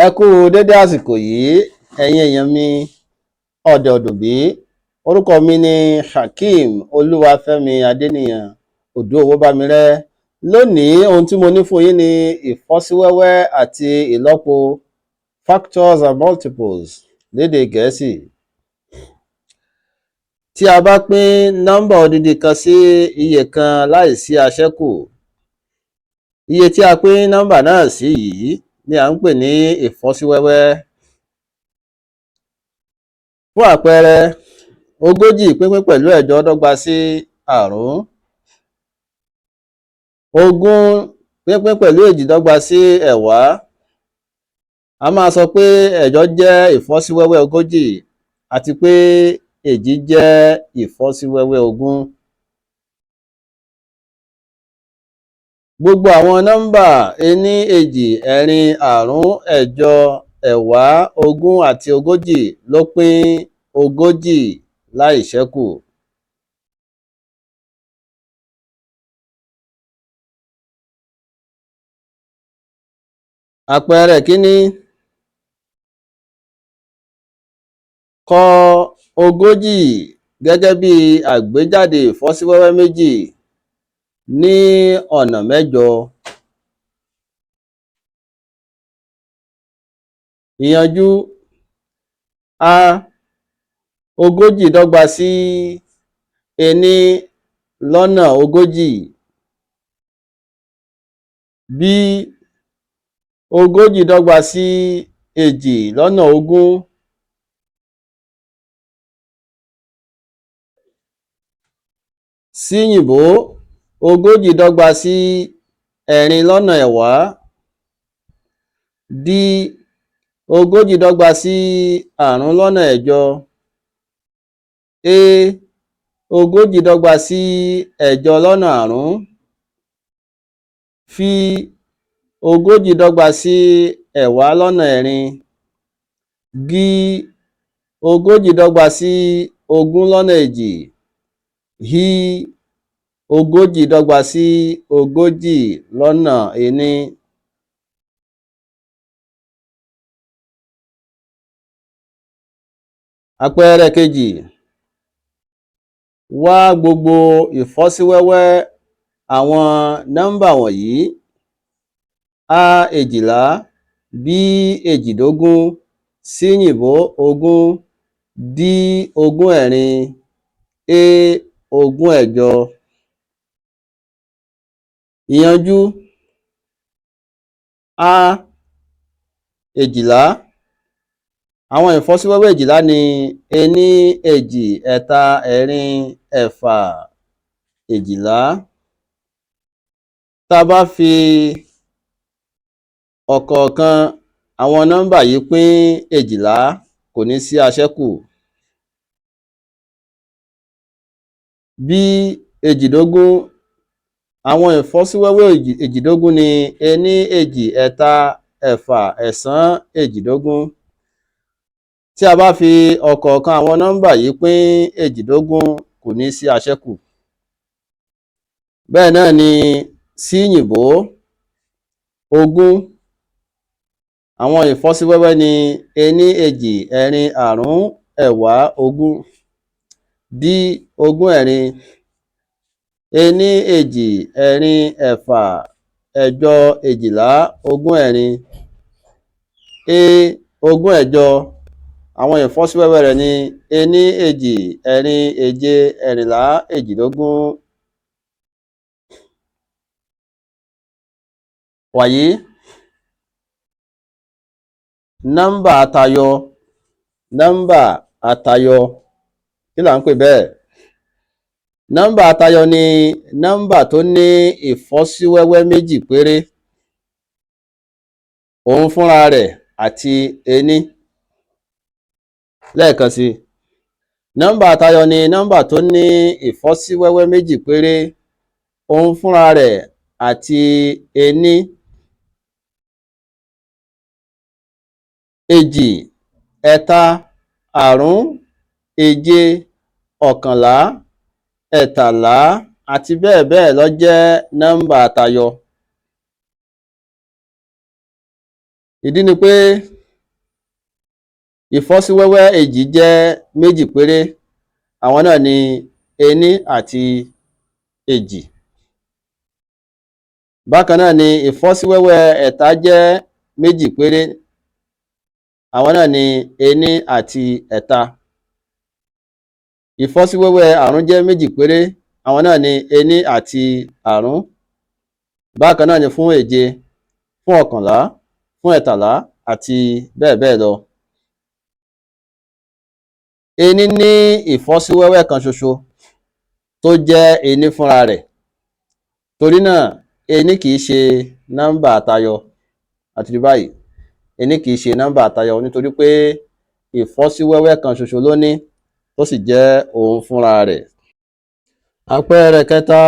Ẹ kú dédé àsìkò yìí, ẹ̀yin èèyàn mi, ọ̀dẹ̀ ọ̀dùnbí. Orúkọ mi ni Hakeem Olúwafẹ́mi Adéníyàn Òdú Owóbámirẹ́. Lónìí, ohun tí mo ní fún yín ni ìfọ́síwẹ́wẹ́ àti ìlọ́po, factors and multiples lédè Gẹ̀ẹ́sì. Tí a bá pín nọ́mbà odidi kan sí iye kan láìsí aṣẹ́kù, iye tí a pín nọ́mbà náà sí yìí ni à ń pè ní ìfọ́síwẹ́wẹ́. Fún àpẹẹrẹ, 40 pínpín pẹ̀lú 8 dọ́gba sí 5. 20 pínpín pẹ̀lú 2 dọ́gba sí 10. A máa sọ pé 8 jẹ́ ìfọ́síwẹ́wẹ́ 40 àti pé 2 jẹ́ ìfọ́síwẹ́wẹ́ 20. Gbogbo àwọn nọ́mbà 1, 2, 4, 5, 8, 10, 20 àti 40 ló pín 40 láìṣẹ́kù. Àpẹẹrẹ ìkíní: kọ 40 gẹ́gẹ́ bí àgbéjáde ìfọ́síwẹ́wẹ́ 2 ní ọ̀nà 8. Ìyanjú: A, 40 dọ́gba sí 1 lọ́nà 40. B, 40 dọ́gba sí 2 lọ́nà 20. Síyìnbó, 40 dọ́gba sí 4 lọ́nà 10. D, 40 dọ́gba sí 5 lọ́nà 8. A, 40 dọ́gba sí 8 lọ́nà 5. F, 40 dọ́gba sí 10 lọ́nà 4. G, 40 dọ́gba sí 20 lọ́nà 2. H, 40 dọ́gba sí 40 lọ́nà 1. Àpẹẹrẹ kejì: wá gbogbo ìfọ́síwẹ́wẹ́ àwọn nọ́mbà wọ̀nyí: A, 12, B, 22, C yìnbó 20, D, 24, A, 28. Ìyanjú: A, 12. Àwọn ìfọ́síwẹ́wẹ́ 12 ni 1, 2, 3, 4, 6, 12. Tá a bá fi ọ̀kọ̀ọ̀kan àwọn nọ́mbà yìí pín 12, kò ní sí aṣẹ́kù. B, 22. Àwọn ìfọ́síwẹ́wẹ́ 22 ni 1, 2, 3, 6, 8, 22. Tí a bá fi ọ̀kọ̀ọ̀kan àwọn nọ́mbà yìí pín 22, kò ní sí aṣẹ́kù. Bẹ́ẹ̀ náà ni C yìnbó 20. Àwọn ìfọ́síwẹ́wẹ́ ni 1, 2, 4, 5, 10, 20. D, 24. 1, 2, 4, 6, 8, 12, 24. A, 28. Àwọn ìfọ́síwẹ́wẹ́ rẹ̀ ni 1, 2, 4, 7, 14, 22. Wàyí, nọ́mbà àtayọ. Nọ́mbà àtayọ, kí là ń pè bẹ́ẹ̀? Nọ́mbà àtayọ ni nọ́mbà tó ní ìfọ́síwẹ́wẹ́ 2 péré, òun fúnra rẹ̀ àti 1. Lẹ́ẹ̀kan sí, nọ́mbà àtayọ ni nọ́mbà tó ní ìfọ́síwẹ́wẹ́ 2 péré, òun fúnra rẹ̀ àti 1. 2, 3, 5, 7, 11, 13 àti bẹ́ẹ̀ bẹ́ẹ̀ lọ jẹ́ nọ́mbà àtayọ. Ìdí ni pé ìfọ́síwẹ́wẹ́ èjì jẹ́ méjì péré, àwọn náà ni ení àti èjì. Bákan náà ni ìfọ́síwẹ́wẹ́ ẹ̀ta jẹ́ méjì péré, àwọn náà ni ení àti ẹ̀ta. Ìfọ́síwẹ́wẹ́ àrún jẹ́ méjì péré, àwọn náà ni ení àti àrún. Bákan náà ni fún èje, fún ọ̀kànlá, fún ẹ̀tàlá àti bẹ́ẹ̀ bẹ́ẹ̀ lọ. Ení ní ìfọ́síwẹ́wẹ́ kan ṣoṣo tó jẹ́ ení fúnra rẹ̀. Torí náà ení kìí ṣe nọ́mbà àtayọ. A ti rí báyìí, ení kìí ṣe nọ́mbà àtayọ nítorí pé ìfọ́síwẹ́wẹ́ kan ṣoṣo ló ní tó sì jẹ́ òun fúnra rẹ̀. Àpẹẹrẹ kẹta,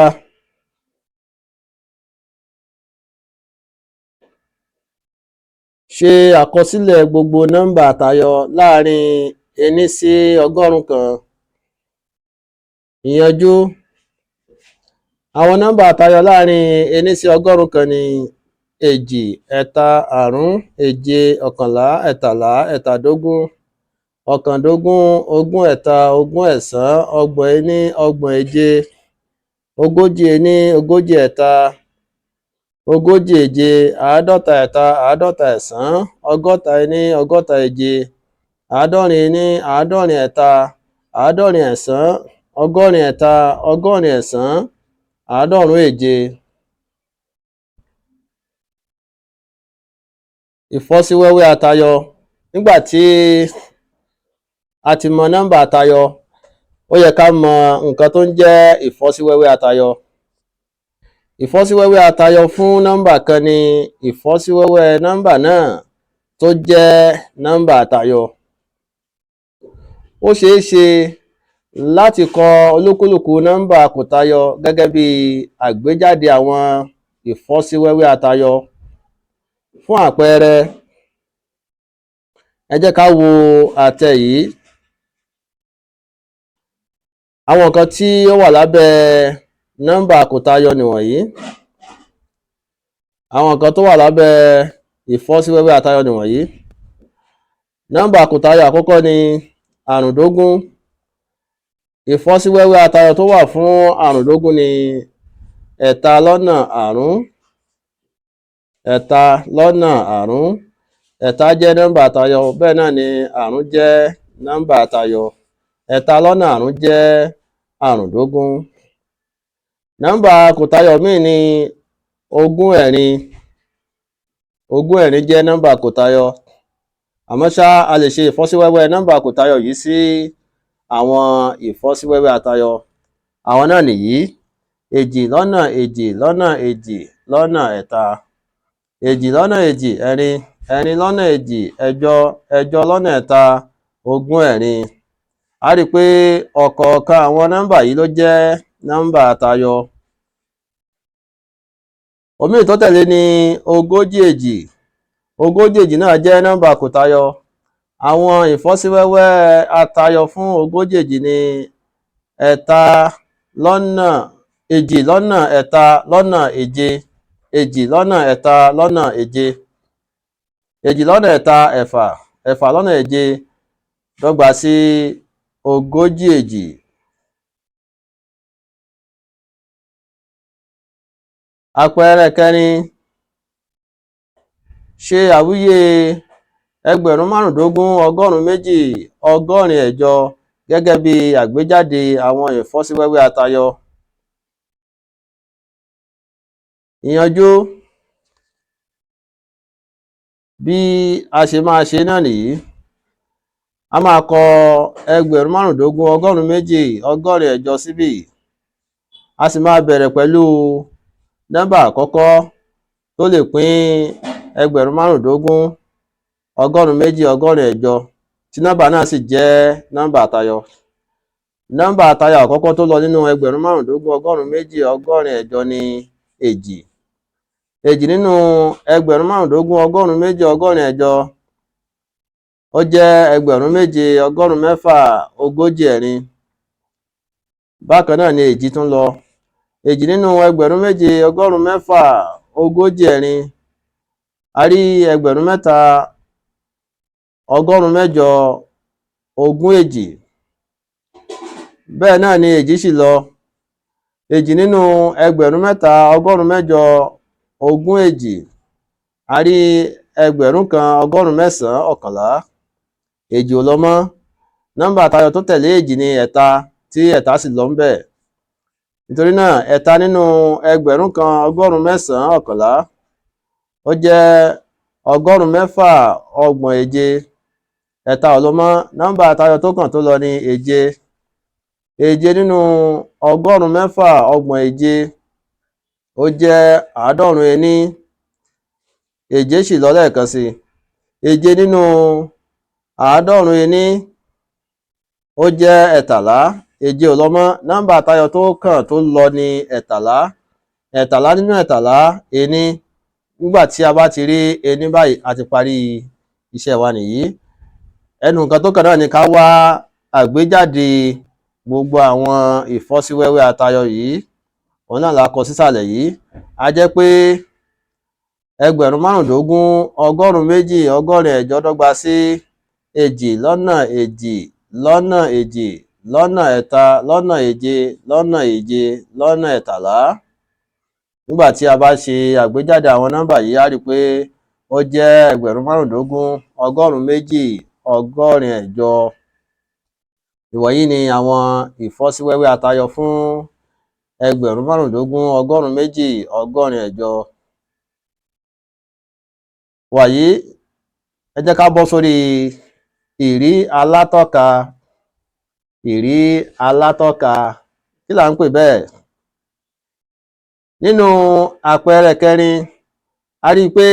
ṣe àkọsílẹ̀ gbogbo nọ́mbà àtayọ láàárín ení sí 100. Ìyanjú. Àwọn nọ́mbà àtayọ láàárín ení sí 100 ni èjì, ẹ̀ta, àrún, èje, ọ̀kànlá, ẹ̀tàlá, ẹ̀tàdógún, ọ̀kàndógún, ogún ẹ̀ta, ogún ẹ̀sán, ọgbọ̀n ení, ọgbọ̀n èje, ogójì ení, ogójì ẹ̀ta, ogójì èje, àádọ́ta ẹ̀ta, àádọ́ta ẹ̀sán, ọgọ́ta ení, ọgọ́ta èje, àádọ́rin ení, àádọ́rin ẹ̀ta, àádọ́rin ẹ̀sán, ọgọ́rin ẹ̀ta, ọgọ́rin ẹ̀sán, àádọ́rùn-ún èje. Ìfọ́síwẹ́wẹ́ atayọ. Nígbà tí a ti mọ nọ́mbà àtayọ, ó yẹ ká mọ nǹkan tó ń jẹ́ ìfọ́síwẹ́wẹ́ atayọ. Ìfọ́síwẹ́wẹ́ atayọ fún nọ́mbà kan ni ìfọ́síwẹ́wẹ́ nọ́mbà náà tó jẹ́ nọ́mbà àtayọ. Ó ṣeé ṣe láti kọ olúkúlùkù nọ́mbà kò tayọ gẹ́gẹ́ bí àgbéjáde àwọn ìfọ́síwẹ́wẹ́ atayọ. Fún àpẹẹrẹ, ẹ jẹ́ ká wo àtẹ yìí. Àwọn nǹkan tí ó wà lábẹ́ nọ́mbà kò tayọ nìwọ̀nyí. Àwọn nǹkan tó wà lábẹ́ ìfọ́síwẹ́wẹ́ atayọ nìwọ̀nyí. Nọ́mbà kò tayọ àkọ́kọ́ ni àrùndógún. Ìfọ́síwẹ́wẹ́ atayọ tó wà fún àrùndógún ni ẹ̀ta lọ́nà àrún. Ẹ̀ta lọ́nà àrún. Ẹ̀ta jẹ́ nọ́mbà àtayọ, bẹ́ẹ̀ náà ni àrún jẹ́ nọ́mbà àtayọ. Ẹ̀ta lọ́nà àrún jẹ́ àrùndógún. Nọ́mbà kò tayọ míì ni ogún ẹ̀rin. Ogún ẹ̀rin jẹ́ nọ́mbà kò tayọ. Àmọ́ ṣá, a lè ṣe ìfọ́síwẹ́wẹ́ nọ́mbà kò tayọ yìí sí àwọn ìfọ́síwẹ́wẹ́ atayọ. Àwọn náà nìyí: èjì lọ́nà èjì lọ́nà èjì lọ́nà ẹ̀ta, èjì lọ́nà èjì ẹ̀rin, ẹ̀rin lọ́nà èjì ẹ̀jọ, ẹ̀jọ lọ́nà ẹ̀ta ogún ẹ̀rin. A rí i pé ọ̀kọ̀ọ̀kan àwọn nọ́mbà yìí ló jẹ́ nọ́mbà àtayọ. Òmíì tó tẹ̀lé ni ogójì èjì. Ogójì èjì náà jẹ́ nọ́mbà kò tayọ. Àwọn ìfọ́síwẹ́wẹ́ atayọ fún ogójì èjì ni ẹ̀ta lọ́nà èjì lọ́nà ẹ̀ta lọ́nà èje, èjì lọ́nà ẹ̀ta lọ́nà èje, èjì lọ́nà ẹ̀ta ẹ̀fà, ẹ̀fà lọ́nà èje dọ́gba sí ogójì èjì. Àpẹẹrẹ kẹrin, ṣe àwíyé 2,500 286 gẹ́gẹ́ bí àgbéjáde àwọn ìfọ́síwẹ́wẹ́ atayọ. Ìyanjú. Bí a ṣe máa ṣe náà nìyí. A máa kọ 2,500 286 síbí. A sì máa bẹ̀rẹ̀ pẹ̀lú nọ́mbà àkọ́kọ́ tó lè pín 2,500 286 tí nọ́mbà náà sì jẹ́ nọ́mbà àtayọ. Nọ́mbà àtayọ àkọ́kọ́ tó lọ nínú 2,500 286 ni èjì. Èjì nínú 2,500 286 ó jẹ́ 7,644. Bákan náà ni èjì tún lọ. Èjì nínú 7,644 A rí 3820. Bẹ́ẹ̀ náà ni èjì sì lọ. Èjì nínú 3820, a rí 1911. Èjì ò lọ mọ́. Nọ́mbà àtayọ tó tẹ̀lé èjì ni ẹ̀ta, tí ẹ̀ta sì lọ ńbẹ̀. Nítorí náà ẹ̀ta nínú 1911 ó jẹ́ 637. Ẹ̀ta ò lọ mọ́. Nọ́mbà àtayọ tó kàn tó lọ ní èje. Èje nínú 637 ó jẹ́ 94. Èje sì lọ lẹ́ẹ̀kan sí. Èje nínú 94 ó jẹ́ 13. Èje ò lọ mọ́. Nọ́mbà àtayọ tó kàn tó lọ ní 13. 13 nínú 13, ení. Nígbà tí a bá ti rí ení báyìí, a ti parí iṣẹ́ wa nìyí. Ẹnu nǹkan tó kàn náà ni ká wá àgbéjáde gbogbo àwọn ìfọ́síwẹ́wẹ́ àtayọ yìí. Òun náà la kọ sísàlẹ̀ yìí. A jẹ́ pé 258,288 dọ́gba sí èjì lọ́nà èjì lọ́nà èjì lọ́nà ẹ̀ta lọ́nà èje lọ́nà èje lọ́nà 13. Nígbà tí a bá ṣe àgbéjáde àwọn nọ́mbà yìí, á rí pé ó jẹ́ 258,288. Ìwọ̀nyí ni àwọn ìfọ́síwẹ́wẹ́ àtayọ fún 258,288. Wàyí, ẹ jẹ́ ká bọ́ sórí ìrí alátọ́ka. Ìrí alátọ́ka, kí là ń pè bẹ́ẹ̀? Nínú àpẹẹrẹ kẹrin, a rí i pé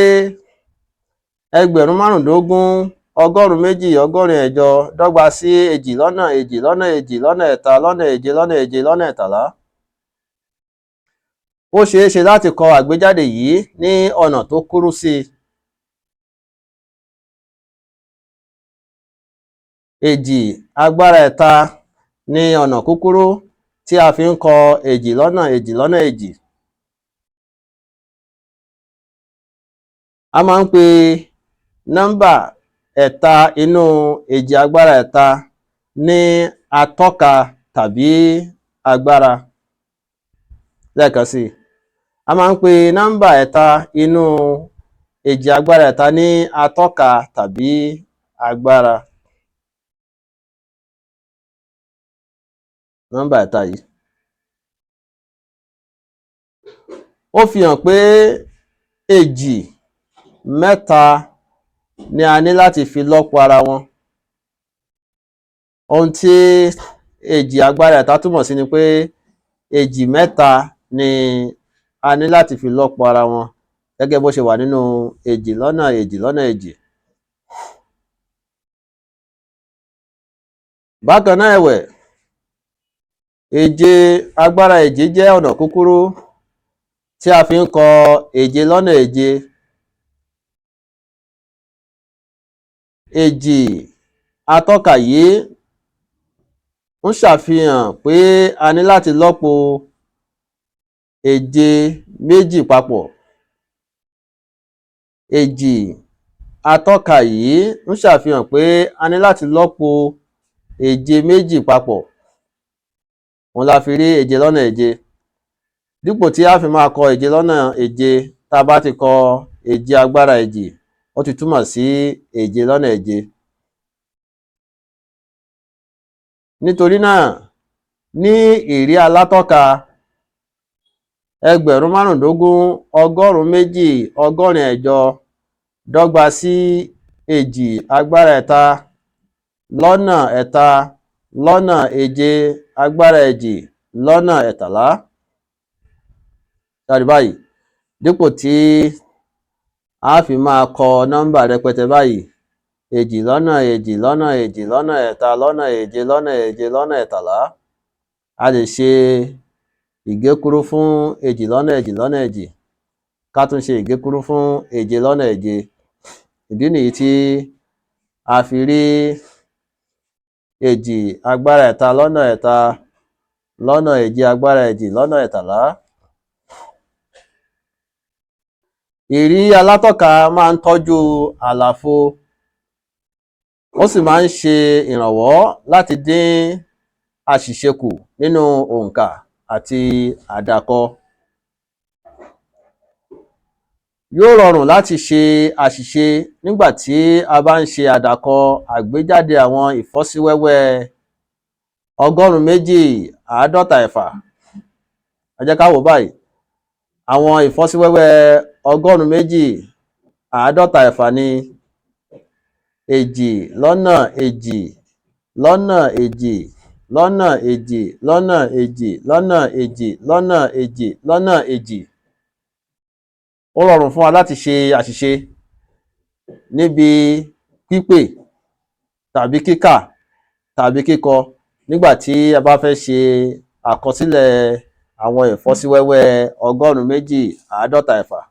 258,288 dọ́gba sí èjì lọ́nà èjì lọ́nà èjì lọ́nà ẹ̀ta lọ́nà èje lọ́nà èje lọ́nà 13. Ó ṣeé ṣe láti kọ àgbéjáde yìí ní ọ̀nà tó kúrú sí i. Èjì agbára ẹ̀ta ní ọ̀nà kúkúrú tí a fi ń kọ èjì lọ́nà èjì lọ́nà èjì. A máa ń pe nọ́mbà ẹ̀ta inú èjì agbára ẹ̀ta ní atọ́ka tàbí agbára. Lẹ́ẹ̀kan sí i, a máa ń pe nọ́mbà ẹ̀ta inú èjì agbára ẹ̀ta ní atọ́ka tàbí agbára. Nọ́mbà ẹ̀ta yìí. Ó fi hàn pé èjì mẹ́ta ni a ní láti fi lọ́po ara wọn. Ohun tí èjì agbára ẹ̀ta túmọ̀ sí ni pé èjì mẹ́ta ni a ní láti fi lọ́po ara wọn, gẹ́gẹ́ bó ṣe wà nínú èjì lọ́nà èjì lọ́nà èjì. Bákan náà ẹ̀wẹ̀, èje agbára èjì jẹ́ ọ̀nà kúkúrú tí a fi ń kọ èje lọ́nà èje. Èjì atọ́ka yìí ń ṣàfihàn pé a ní láti lọ́po èje méjì papọ̀. Èjì atọ́ka yìí ń ṣàfihàn pé a ní láti lọ́po èje méjì papọ̀. Òun la fi rí èje lọ́nà èje. Dípò tí a fi máa kọ èje lọ́nà èje, tá a bá ti kọ èje agbára èjì, ó ti túmọ̀ sí èje lọ́nà èje. Nítorí náà, ní ìrí alátọ́ka, 258,288 dọ́gba sí èjì agbára ẹ̀ta lọ́nà ẹ̀ta lọ́nà èje agbára èjì lọ́nà 13. Ṣé rí báyìí? Dípò tí a fi máa kọ nọ́mbà rẹpẹtẹ báyìí, èjì lọ́nà èjì lọ́nà èjì lọ́nà ẹ̀ta lọ́nà èje lọ́nà èje lọ́nà 13, a lè ṣe ìgékúrú fún èjì lọ́nà èjì lọ́nà èjì, ká tún ṣe ìgékúrú fún èje lọ́nà èje. Ìdí nìyí tí a fi rí èjì agbára ẹ̀ta lọ́nà ẹ̀ta lọ́nà èje agbára èjì lọ́nà 13. Ìrí alátọ́ka máa ń tọ́jú àlàfo, ó sì máa ń ṣe ìrànwọ́ láti dín àṣìṣe kù nínú òǹkà àti àdàkọ. Yóò rọrùn láti ṣe àṣìṣe nígbà tí a bá ń ṣe àdàkọ àgbéjáde àwọn ìfọ́síwẹ́wẹ́ 256. Ẹ jẹ́ ká wò ó báyìí. Àwọn ìfọ́síwẹ́wẹ́ 256 ni 2 lọ́nà 2 lọ́nà 2 lọ́nà 2 lọ́nà 2 lọ́nà 2 lọ́nà 2 lọ́nà 2. Ó rọrùn fún wa láti ṣe àṣìṣe níbi pípè tàbí kíkà tàbí kíkọ nígbà tí a bá fẹ́ ṣe àkọsílẹ̀ àwọn ìfọ́síwẹ́wẹ́ 256.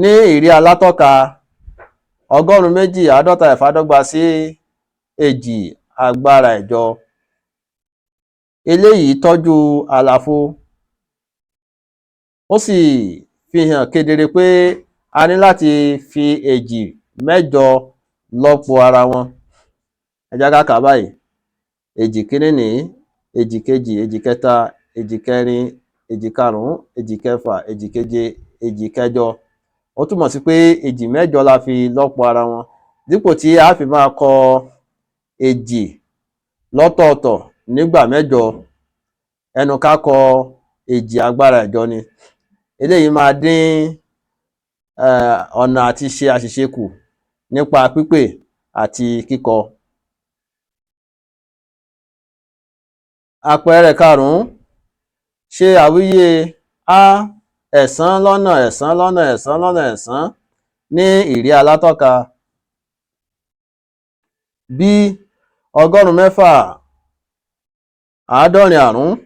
Ní ìrí alátọ́ka, 256 dọ́gba sí 2 agbára ẹ̀jọ. Eléyìí tọ́jú àlàfo, ó sì fi hàn kedere pé a ní láti fi èjì mẹ́jọ lọ́po ara wọn. Ẹ jẹ́ ká kà á báyìí. Èjì kíní nìí, èjì kejì, èjì kẹta, èjì kẹrin, èjì karùn-ún, èjì kẹfà, èjì keje, èjì kẹjọ. Ó túmọ̀ sí pé èjì mẹ́jọ la fi lọ́po ara wọn. Dípò tí a á fi máa kọ èjì lọ́tọ̀ọ̀tọ̀ nígbà mẹ́jọ, ẹnu ká kọ èjì agbára ẹ̀jọ ni. Eléyìí máa dín ọ̀nà àti ṣe àṣìṣe kù nípa pípè àti kíkọ. Àpẹẹrẹ karùn-ún, ṣe àwíyé a ẹ̀sán lọ́nà ẹ̀sán lọ́nà ẹ̀sán lọ́nà ẹ̀sán ní ìrí alátọ́ka. B 675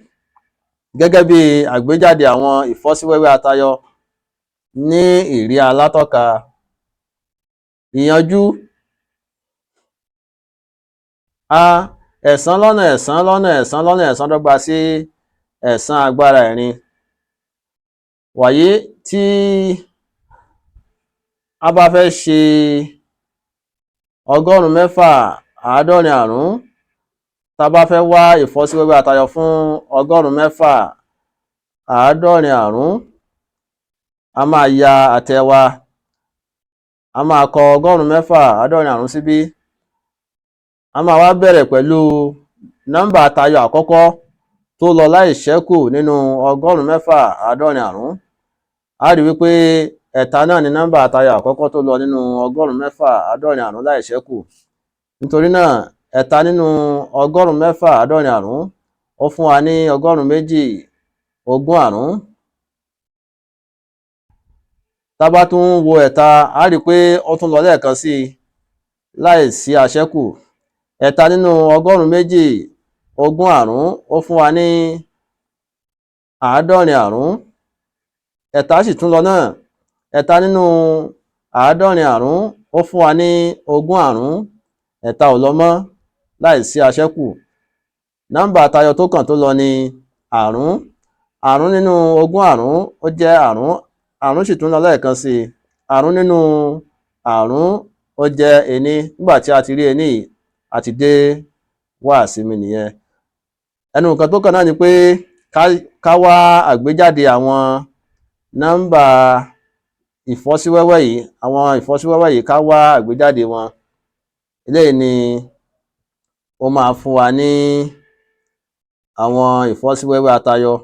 gẹ́gẹ́ bí àgbéjáde àwọn ìfọ́síwẹ́wẹ́ atayọ ní ìrí alátọ́ka. Ìyanjú. A ẹ̀sán lọ́nà ẹ̀sán lọ́nà ẹ̀sán lọ́nà ẹ̀sán dọ́gba sí ẹ̀sán agbára ẹ̀rin. Wàyí, tí a bá fẹ́ ṣe 675, tá bá fẹ́ wá ìfọ́síwẹ́wẹ́ atayọ fún 675, a máa ya àtẹ wa, a máa kọ 675 síbí. A máa wá bẹ̀rẹ̀ pẹ̀lú nọ́mbà atayọ àkọ́kọ́ tó lọ láìṣẹ́kù nínú 675. A rí wípé ẹ̀ta náà ni nọ́mbà atayọ àkọ́kọ́ tó lọ nínú 675 láìṣẹ́kù. Nítorí náà, ẹ̀ta nínú 675 ó fún wa ní 225. Tá bá tún wo ẹ̀ta, á rí pé ó tún lọ lẹ́ẹ̀kan sí i láìsí aṣẹ́kù. Ẹ̀ta nínú 225 ó fún wa ní 75. Ẹ̀ta sì tún lọ náà. Ẹ̀ta nínú 75 ó fún wa ní 25. Ẹ̀ta ò lọ mọ́ láìsí aṣẹ́kù. Nọ́mbà atayọ tó kàn tó lọ ni àrún. Àrún nínú 25 ó jẹ́ àrún. Àrún sì tún lọ lẹ́ẹ̀kan sí i. Àrún nínú àrún ó jẹ́ ení. Nígbà tí a ti rí ení yìí, a ti dé wáàsí mi nìyẹn. Ẹnu nǹkan tó kàn náà ni pé ká wá àgbéjáde àwọn nọ́mbà ìfọ́síwẹ́wẹ́ yìí, àwọn ìfọ́síwẹ́wẹ́ yìí, ká wá àgbéjáde wọn. Eléyìí ni ó máa fún wa ní àwọn ìfọ́síwẹ́wẹ́ atayọ.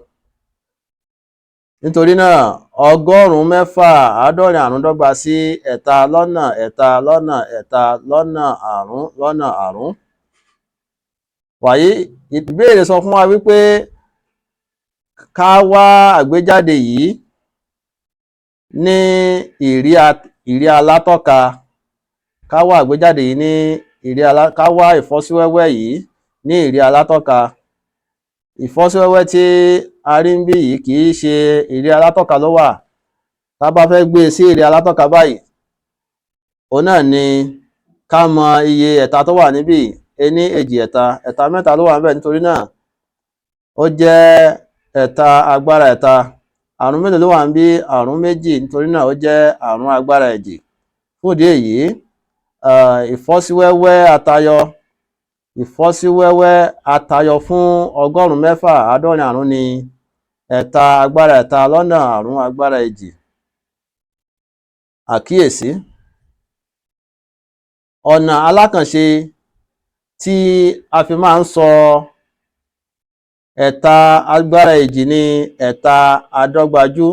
Nítorí náà, 675 dọ́gba sí ẹ̀ta lọ́nà ẹ̀ta lọ́nà ẹ̀ta lọ́nà àrún lọ́nà àrún. Wàyí, ìbéèrè sọ fún wa wípé ká wá àgbéjáde yìí ní ìrí alátọ́ka. Ká wá àgbéjáde yìí ní ìrí alá ká wá ìfọ́síwẹ́wẹ́ yìí ní ìrí alátọ́ka. Ìfọ́síwẹ́wẹ́ tí a rí níbí yìí kì í ṣe ìrí alátọ́ka ló wà. Tá bá fẹ́ gbé e sí ìrí alátọ́ka báyìí, òun náà ni ká mọ iye ẹ̀ta tó wà níbí yìí. Ení, èjì, ẹ̀ta. Ẹ̀ta mẹ́ta ló wà ńbẹ̀, nítorí náà ó jẹ́ ẹ̀ta agbára ẹ̀ta. Àrún mélòó ló wà níbí? Àrún méjì, nítorí náà ó jẹ́ àrún agbára èjì. Fún ìdí èyí, ìfọ́síwẹ́wẹ́ atayọ, ìfọ́síwẹ́wẹ́ atayọ fún 675 ní ẹ̀ta agbára ẹ̀ta lọ́nà àrún agbára èjì. Àkíyèsí: ọ̀nà alákànṣe tí a fi máa ń sọ ẹ̀ta agbára èjì ní ẹ̀ta adọ́gbajú.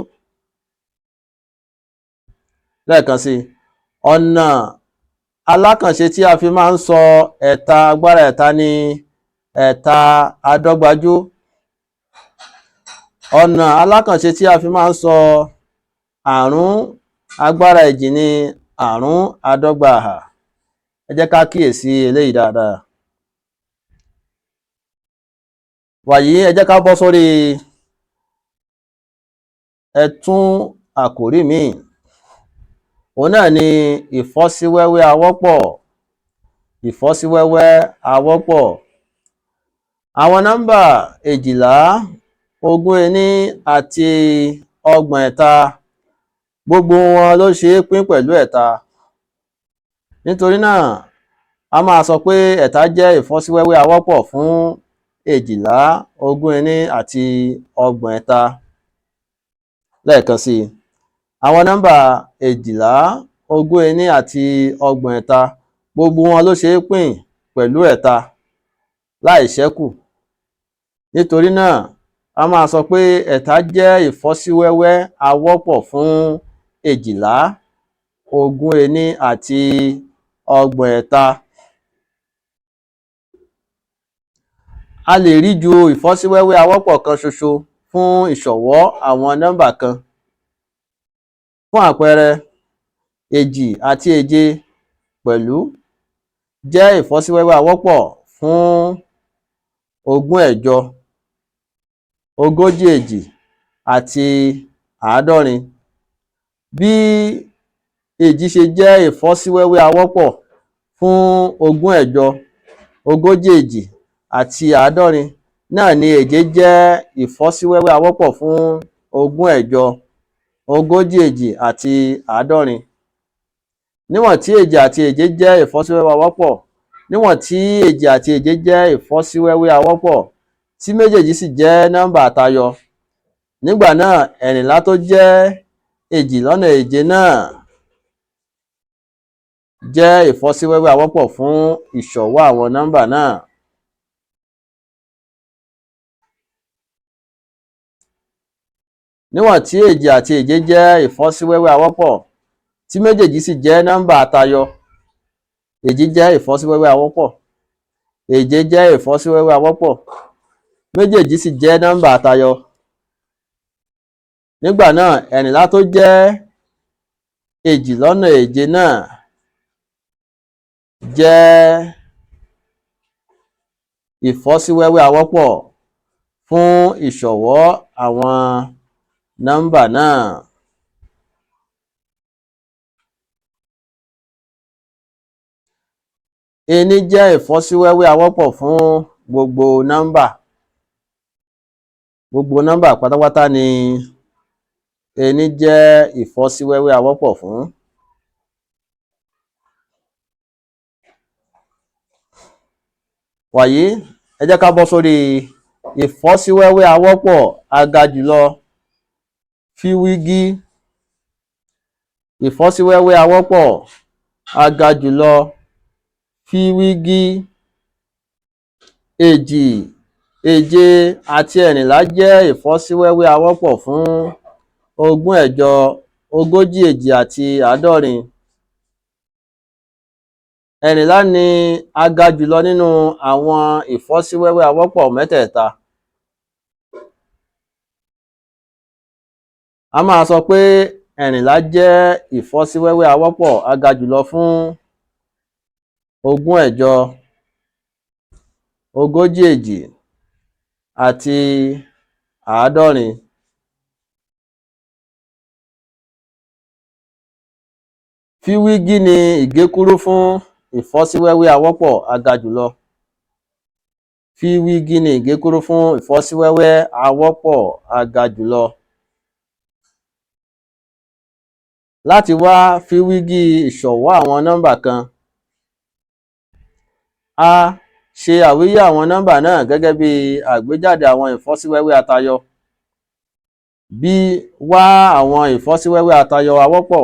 Lẹ́ẹ̀kan sí i, ọ̀nà alákànṣe tí a fi máa ń sọ ẹ̀ta agbára ẹ̀ta ní ẹ̀ta adọ́gbajú. Ọ̀nà alákànṣe tí a fi máa ń sọ àrún agbára èjì ní àrún adọ́gba àhà. Ẹ jẹ́ ká kíyèsí eléyìí dáadáa. Wàyí, ẹ jẹ́ ká bọ́ sórí ẹ tún àkòrí míì. Òun náà ni ìfọ́síwẹ́wẹ́ awọ́pọ̀. Ìfọ́síwẹ́wẹ́ awọ́pọ̀. Àwọn nọ́mbà 12, 21 àti 33, gbogbo wọn ló ṣe é pín pẹ̀lú ẹ̀ta. Nítorí náà, a máa sọ pé ẹ̀ta jẹ́ ìfọ́síwẹ́wẹ́ awọ́pọ̀ fún 12, 21 àti 33. Lẹ́ẹ̀kan sí i, àwọn nọ́mbà 12, 21 àti 33, gbogbo wọn ló ṣe é pín pẹ̀lú ẹ̀ta láì ṣẹ́kù. Nítorí náà, a máa sọ pé ẹ̀ta jẹ́ ìfọ́síwẹ́wẹ́ awọ́pọ̀ fún 12, 21 àti 33. A lè rí ju ìfọ́síwẹ́wẹ́ awọ́pọ̀ kan ṣoṣo fún ìṣọ̀wọ́ àwọn nọ́mbà kan. Fún àpẹẹrẹ, èjì àti èje pẹ̀lú jẹ́ ìfọ́síwẹ́wẹ́ awọ́pọ̀ fún 28, 42 àti 70. Bí èjì ṣe jẹ́ ìfọ́síwẹ́wẹ́ awọ́pọ̀ fún 28, 42 àti 70 náà ni èje jẹ́ ìfọ́síwẹ́wẹ́ awọ́pọ̀ fún 28, 42 àti 70. Níwọ̀n tí èjì àti èje jẹ́ ìfọ́síwẹ́wẹ́ awọ́pọ̀, níwọ̀n tí èjì àti èje jẹ́ ìfọ́síwẹ́wẹ́ awọ́pọ̀, tí méjèèjì sì jẹ́ nọ́mbà àtayọ, nígbà náà ẹ̀rìnlá tó jẹ́ èjì lọ́nà èje náà jẹ́ ìfọ́síwẹ́wẹ́ awọ́pọ̀ fún ìṣọ̀wọ́ àwọn nọ́mbà náà. Níwọ̀n tí èjì àti èje jẹ́ ìfọ́síwẹ́wẹ́ awọ́pọ̀, tí méjèèjì sì jẹ́ nọ́mbà àtayọ, èjì jẹ́ ìfọ́síwẹ́wẹ́ awọ́pọ̀, èje jẹ́ ìfọ́síwẹ́wẹ́ awọ́pọ̀, méjèèjì sì jẹ́ nọ́mbà àtayọ. Nígbà náà, ẹ̀rìnlá tó jẹ́ èjì lọ́nà èje náà jẹ́ ìfọ́síwẹ́wẹ́ awọ́pọ̀ fún ìṣọ̀wọ́ àwọn nọ́mbà náà. Ení jẹ́ ìfọ́síwẹ́wẹ́ awọ́pọ̀ fún gbogbo nọ́mbà. Gbogbo nọ́mbà pátápátá ni ení jẹ́ ìfọ́síwẹ́wẹ́ awọ́pọ̀ fún. Wàyí, ẹ jẹ́ ká bọ́ sórí ìfọ́síwẹ́wẹ́ awọ́pọ̀ agajùlọ fíwígí. Ìfọ́síwẹ́wẹ́ awọ́pọ̀ agajùlọ fíwígí. Èjì, èje àti ẹ̀rìnlá jẹ́ ìfọ́síwẹ́wẹ́ awọ́pọ̀ fún 28, 42 àti 70. Ẹ̀rìnlá ni agajùlọ nínú àwọn ìfọ́síwẹ́wẹ́ awọ́pọ̀ mẹ́tẹ̀ẹ̀ta. A máa sọ pé ẹ̀rìnlá jẹ́ ìfọ́síwẹ́wẹ́ awọ́pọ̀ agajùlọ fún 28, 42 àti 70. Fíwígí ni ìgékúrú fún ìfọ́síwẹ́wẹ́ awọ́pọ̀ agajùlọ. Fíwígí ni ìgékúrú fún ìfọ́síwẹ́wẹ́ awọ́pọ̀ agajùlọ. Láti wá fíwígí ìṣọ̀wọ́ àwọn nọ́mbà kan. A ṣe àwíyé àwọn nọ́mbà náà gẹ́gẹ́ bí àgbéjáde àwọn ìfọ́síwẹ́wẹ́ atayọ. B wá àwọn ìfọ́síwẹ́wẹ́ atayọ awọ́pọ̀.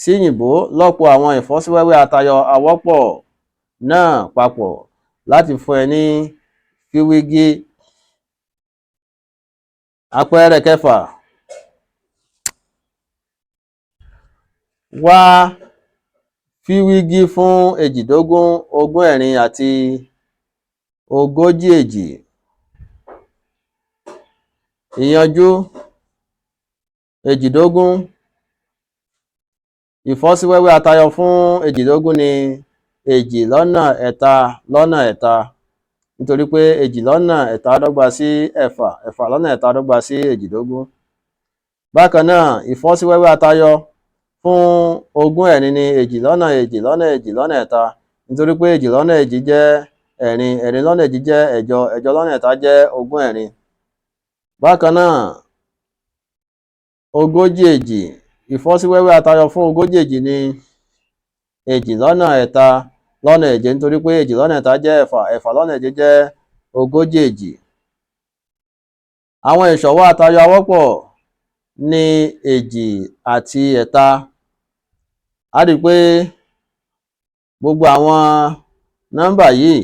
Síyìnbó lọ́po àwọn ìfọ́síwẹ́wẹ́ atayọ awọ́pọ̀ náà papọ̀ láti fún ẹ ní fíwígí. Àpẹẹrẹ kẹfà. Wá fíwígí fún èjìdógún, ogún ẹ̀rin àti ogójì èjì. Ìyanjú. Èjìdógún. Ìfọ́síwẹ́wẹ́ atayọ fún èjìdógún ni èjì lọ́nà ẹ̀ta lọ́nà ẹ̀ta, nítorí pé èjì lọ́nà ẹ̀ta dọ́gba sí ẹ̀fà, ẹ̀fà lọ́nà ẹ̀ta dọ́gba sí èjìdógún. Bákan náà, ìfọ́síwẹ́wẹ́ atayọ fún ogún ẹ̀rin ni èjì lọ́nà èjì lọ́nà èjì lọ́nà ẹ̀ta, nítorí pé èjì lọ́nà èjì jẹ́ ẹ̀rin, ẹ̀rin lọ́nà èjì jẹ́ ẹ̀jọ, ẹ̀jọ lọ́nà ẹ̀ta jẹ́ ogún ẹ̀rin. Bákan náà, ogójì èjì, ìfọ́síwẹ́wẹ́ atayọ fún ogójì èjì ni èjì lọ́nà ẹ̀ta lọ́nà èje, nítorí pé èjì lọ́nà ẹ̀ta jẹ́ ẹ̀fà, ẹ̀fà lọ́nà èje jẹ́ ogójì èjì. Àwọn ìṣọ̀wọ́ atayọ awọ́pọ̀ ní èjì àti ẹ̀ta. A rí i pé gbogbo àwọn nọ́mbà yìí,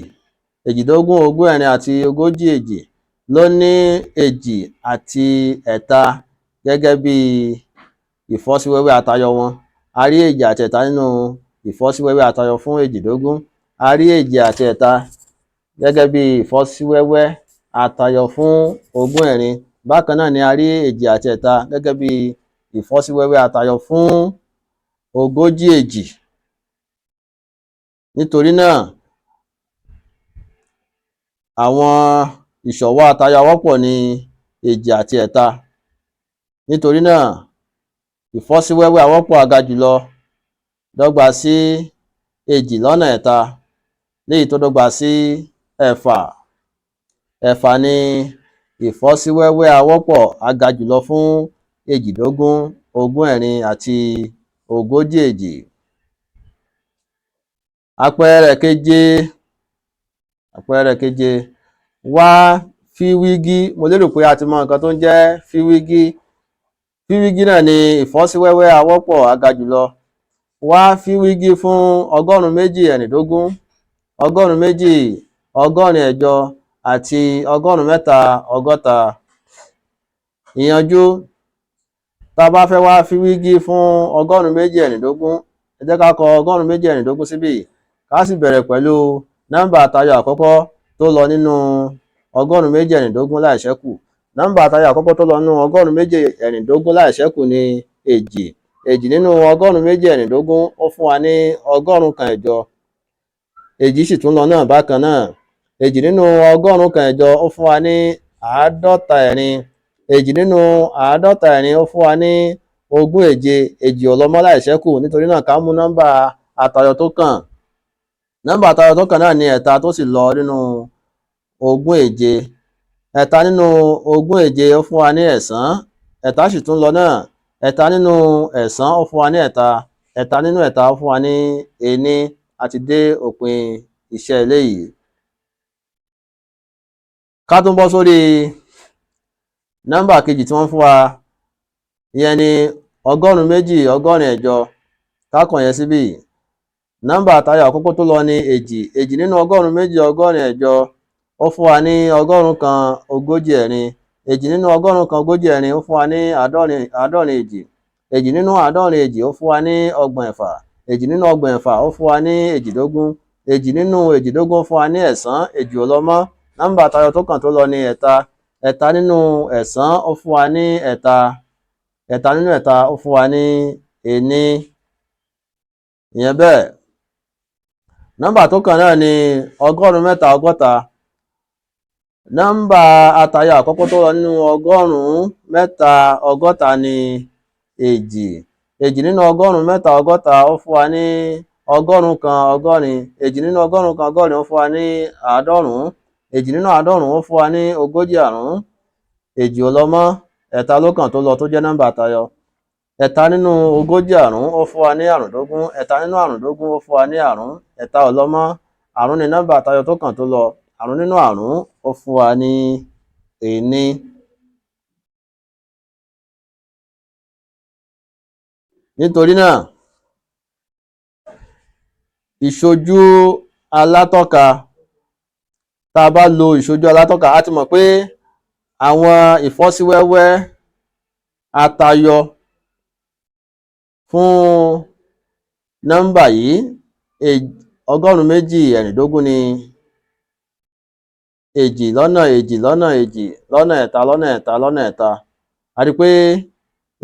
èjìdógún, ogún ẹ̀rin àti ogójì èjì, ló ní èjì àti ẹ̀ta gẹ́gẹ́ bí ìfọ́síwẹ́wẹ́ atayọ wọn. A rí èjì àti ẹ̀ta nínú ìfọ́síwẹ́wẹ́ atayọ fún èjìdógún. A rí èjì àti ẹ̀ta gẹ́gẹ́ bí ìfọ́síwẹ́wẹ́ atayọ fún ogún ẹ̀rin. Bákan náà ni a rí èjì àti ẹ̀ta gẹ́gẹ́ bí ìfọ́síwẹ́wẹ́ atayọ fún ogójì èjì. Nítorí náà, àwọn ìṣọ̀wọ́ atayọ awọ́pọ̀ ni èjì àti ẹ̀ta. Nítorí náà, ìfọ́síwẹ́wẹ́ awọ́pọ̀ aga jùlọ dọ́gba sí èjì lọ́nà ẹ̀ta, léyìí tó dọ́gba sí ẹ̀fà. Ẹ̀fà ni ìfọ́síwẹ́wẹ́ awọ́pọ̀ aga jùlọ fún èjìdógún, ogún ẹ̀rin àti ogójì èjì. Àpẹẹrẹ keje. Àpẹẹrẹ keje. Wá fíwígí. Mo lérò pé a ti mọ nǹkan tó ń jẹ́ fíwígí. Fíwígí náà ni ìfọ́síwẹ́wẹ́ awọ́pọ̀ aga jùlọ. Wá fíwígí fún ọgọ́rùn-ún méjì ẹ̀rìndógún, ọgọ́rùn-ún méjì ọgọ́rin ẹ̀jọ àti ọgọ́rùn-ún mẹ́ta ọgọ́ta. Ìyanjú. Tá a bá fẹ́ wá fíwígí fún ọgọ́rùn-ún méjì ẹ̀rìndógún, ẹ jẹ́ ká kọ ọgọ́rùn-ún méjì ẹ̀rìndógún síbí, ká sì bẹ̀rẹ̀ pẹ̀lú nọ́mbà àtayọ àkọ́kọ́ tó lọ nínú ọgọ́rùn-ún méjì ẹ̀rìndógún láìṣẹ́kù. Nọ́mbà àtayọ àkọ́kọ́ tó lọ nínú ọgọ́rùn-ún méjì ẹ̀rìndógún láìṣẹ́kù ni èjì. Èjì nínú ọgọ́rùn-ún méjì ẹ̀rìndógún ó fún wa ní ọgọ́rùn-ún kan ẹ̀jọ. Èjì sì tún lọ náà bákan náà. Èjì nínú ọgọ́rùn-ún kan ẹ̀jọ ó fún wa ní àádọ́ta ẹ̀rin. Èjì nínú àádọ́ta ẹ̀rin ó fún wa ní ogún èje. Èjì ò lọ mọ́ láìṣẹ́kù, nítorí náà ká mú nọ́mbà àtayọ tó kàn. Nọ́mbà àtayọ tó kàn náà ni ẹ̀ta tó sì lọ nínú ogún èje. Ẹ̀ta nínú ogún èje ó fún wa ní ẹ̀sán. Ẹ̀ta sì tún lọ náà. Ẹ̀ta nínú ẹ̀sán ó fún wa ní ẹ̀ta. Ẹ̀ta nínú ẹ̀ta ó fún wa ní ení. A ti dé òpin iṣẹ́ eléyìí. Ká tún bọ́ sórí nọ́mbà kejì tí wọ́n fún wa, ìyẹn ni ọgọ́rùn-ún méjì ọgọ́rin ẹ̀jọ. Ká kàn yẹn síbí. Nọ́mbà àtayọ àkọ́kọ́ tó lọ ní èjì. Èjì nínú ọgọ́rùn-ún méjì ọgọ́rin ẹ̀jọ ó fún wa ní ọgọ́rùn-ún kan ogójì ẹ̀rin. Èjì nínú ọgọ́rùn-ún kan ogójì ẹ̀rin ó fún wa ní àádọ́rin èjì. Èjì nínú àádọ́rin èjì ó fún wa ní ọgbọ̀n ẹ̀fà. Èjì nínú ọgbọ̀n ẹ̀fà ó fún wa ní èjìdógún. Èjì nínú èjìdógún ó fún wa ní ẹ̀sán. Èjì ò lọ mọ́. Nọ́mbà àtayọ tó kàn tó lọ ní ẹ̀ta. Ẹ̀ta nínú ẹ̀sán ó fún wa ní ẹ̀ta. Ẹ̀ta nínú ẹ̀ta ó fún wa ní ení. Ìyẹn bẹ́ẹ̀. Nọ́mbà tó kàn náà ni ọgọ́rùn-ún mẹ́ta ọgọ́ta. Nọ́mbà àtayọ àkọ́kọ́ tó lọ nínú ọgọ́rùn-ún mẹ́ta ọgọ́ta ni èjì. Èjì nínú ọgọ́rùn-ún mẹ́ta ọgọ́ta ó fún wa ní ọgọ́rùn-ún kan ọgọ́rin. Èjì nínú ọgọ́rùn-ún kan ọgọ́rin ó fún wa ní àádọ́rùn-ún. Èjì nínú àádọ́rùn-ún ó fún wa ní ogójì àrún. Èjì ò lọ mọ́. Ẹ̀ta ló kàn tó lọ tó jẹ́ nọ́mbà àtayọ. Ẹ̀ta nínú ogójì àrún ó fún wa ní àrúndógún. Ẹ̀ta nínú àrúndógún ó fún wa ní àrún. Ẹ̀ta ò lọ mọ́, àrún ni nọ́mbà àtayọ tó kàn tó lọ. Àrún nínú àrún ó fún wa ní ení. Nítorí náà, ìṣojú alátọ́ka, tá a bá lo ìṣojú alátọ́ka, a ti mọ̀ pé àwọn ìfọ́síwẹ́wẹ́ atayọ fún nọ́mbà yìí 226 ni èjì lọ́nà èjì lọ́nà èjì lọ́nà ẹ̀ta lọ́nà ẹ̀ta lọ́nà ẹ̀ta. A rí pé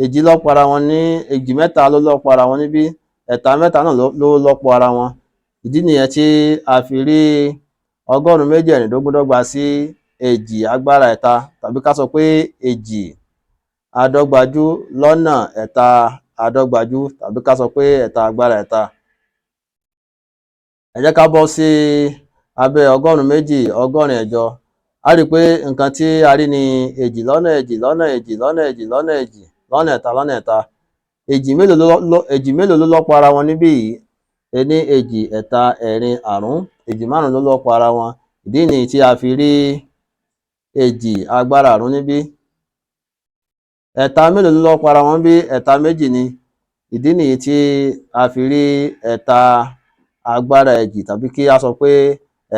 èjì lọ́pọ̀ ara wọn ní èjì mẹ́ta ló lọ́pọ̀ ara wọn níbí, ẹ̀ta mẹ́ta náà ló lọ́pọ̀ ara wọn. Ìdí nìyẹn tí a fi rí 226 dọ́gba sí èjì agbára ẹ̀ta, tàbí ká sọ pé èjì adọ́gbajú lọ́nà ẹ̀ta adọ́gbajú, tàbí ká sọ pé ẹ̀ta agbára ẹ̀ta. Ẹ jẹ́ ká bọ́ sí abẹ́ 288. A rí pé nǹkan tí a rí ni èjì lọ́nà èjì lọ́nà èjì lọ́nà èjì lọ́nà èjì lọ́nà ẹ̀ta lọ́nà ẹ̀ta. Èjì mélòó ló lọ́pọ̀ ara wọn níbí yìí? Ení, èjì, ẹ̀ta, ẹ̀rin, àrún. Èjì márùn ló lọ́pọ̀ ara wọn. Ìdí nìyí tí a fi rí èjì agbára àrún níbí. Ẹ̀ta mélòó ló lọ́pọ̀ ara wọn níbí? Ẹ̀ta méjì ni. Ìdí nìyí tí a fi rí ẹ̀ta agbára èjì, tàbí kí a sọ pé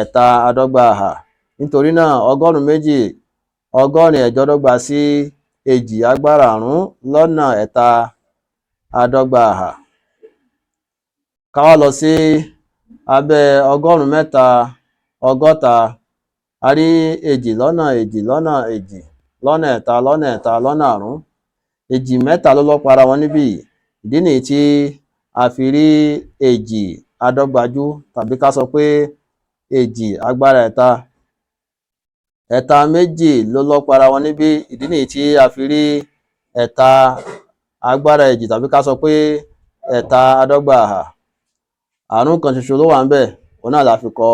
ẹ̀ta adọ́gba àhà. Nítorí náà 288 dọ́gba sí èjì agbára àrún lọ́nà ẹ̀ta adọ́gba àhà. Ká wá lọ sí abẹ́ 360. A rí èjì lọ́nà èjì lọ́nà èjì lọ́nà ẹ̀ta lọ́nà ẹ̀ta lọ́nà àrún. Èjì mẹ́ta ló lọ́pọ̀ ara wọn níbí yìí. Ìdí nìyí tí a fi rí èjì adọ́gbajú, tàbí ká sọ pé èjì agbára ẹ̀ta. Ẹ̀ta méjì ló lọ́pọ̀ ara wọn níbí. Ìdí nìyí tí a fi rí ẹ̀ta agbára èjì, tàbí ká sọ pé ẹ̀ta adọ́gba àhà. Àrún kan ṣoṣo ló wà ńbẹ̀, òun náà la fi kọ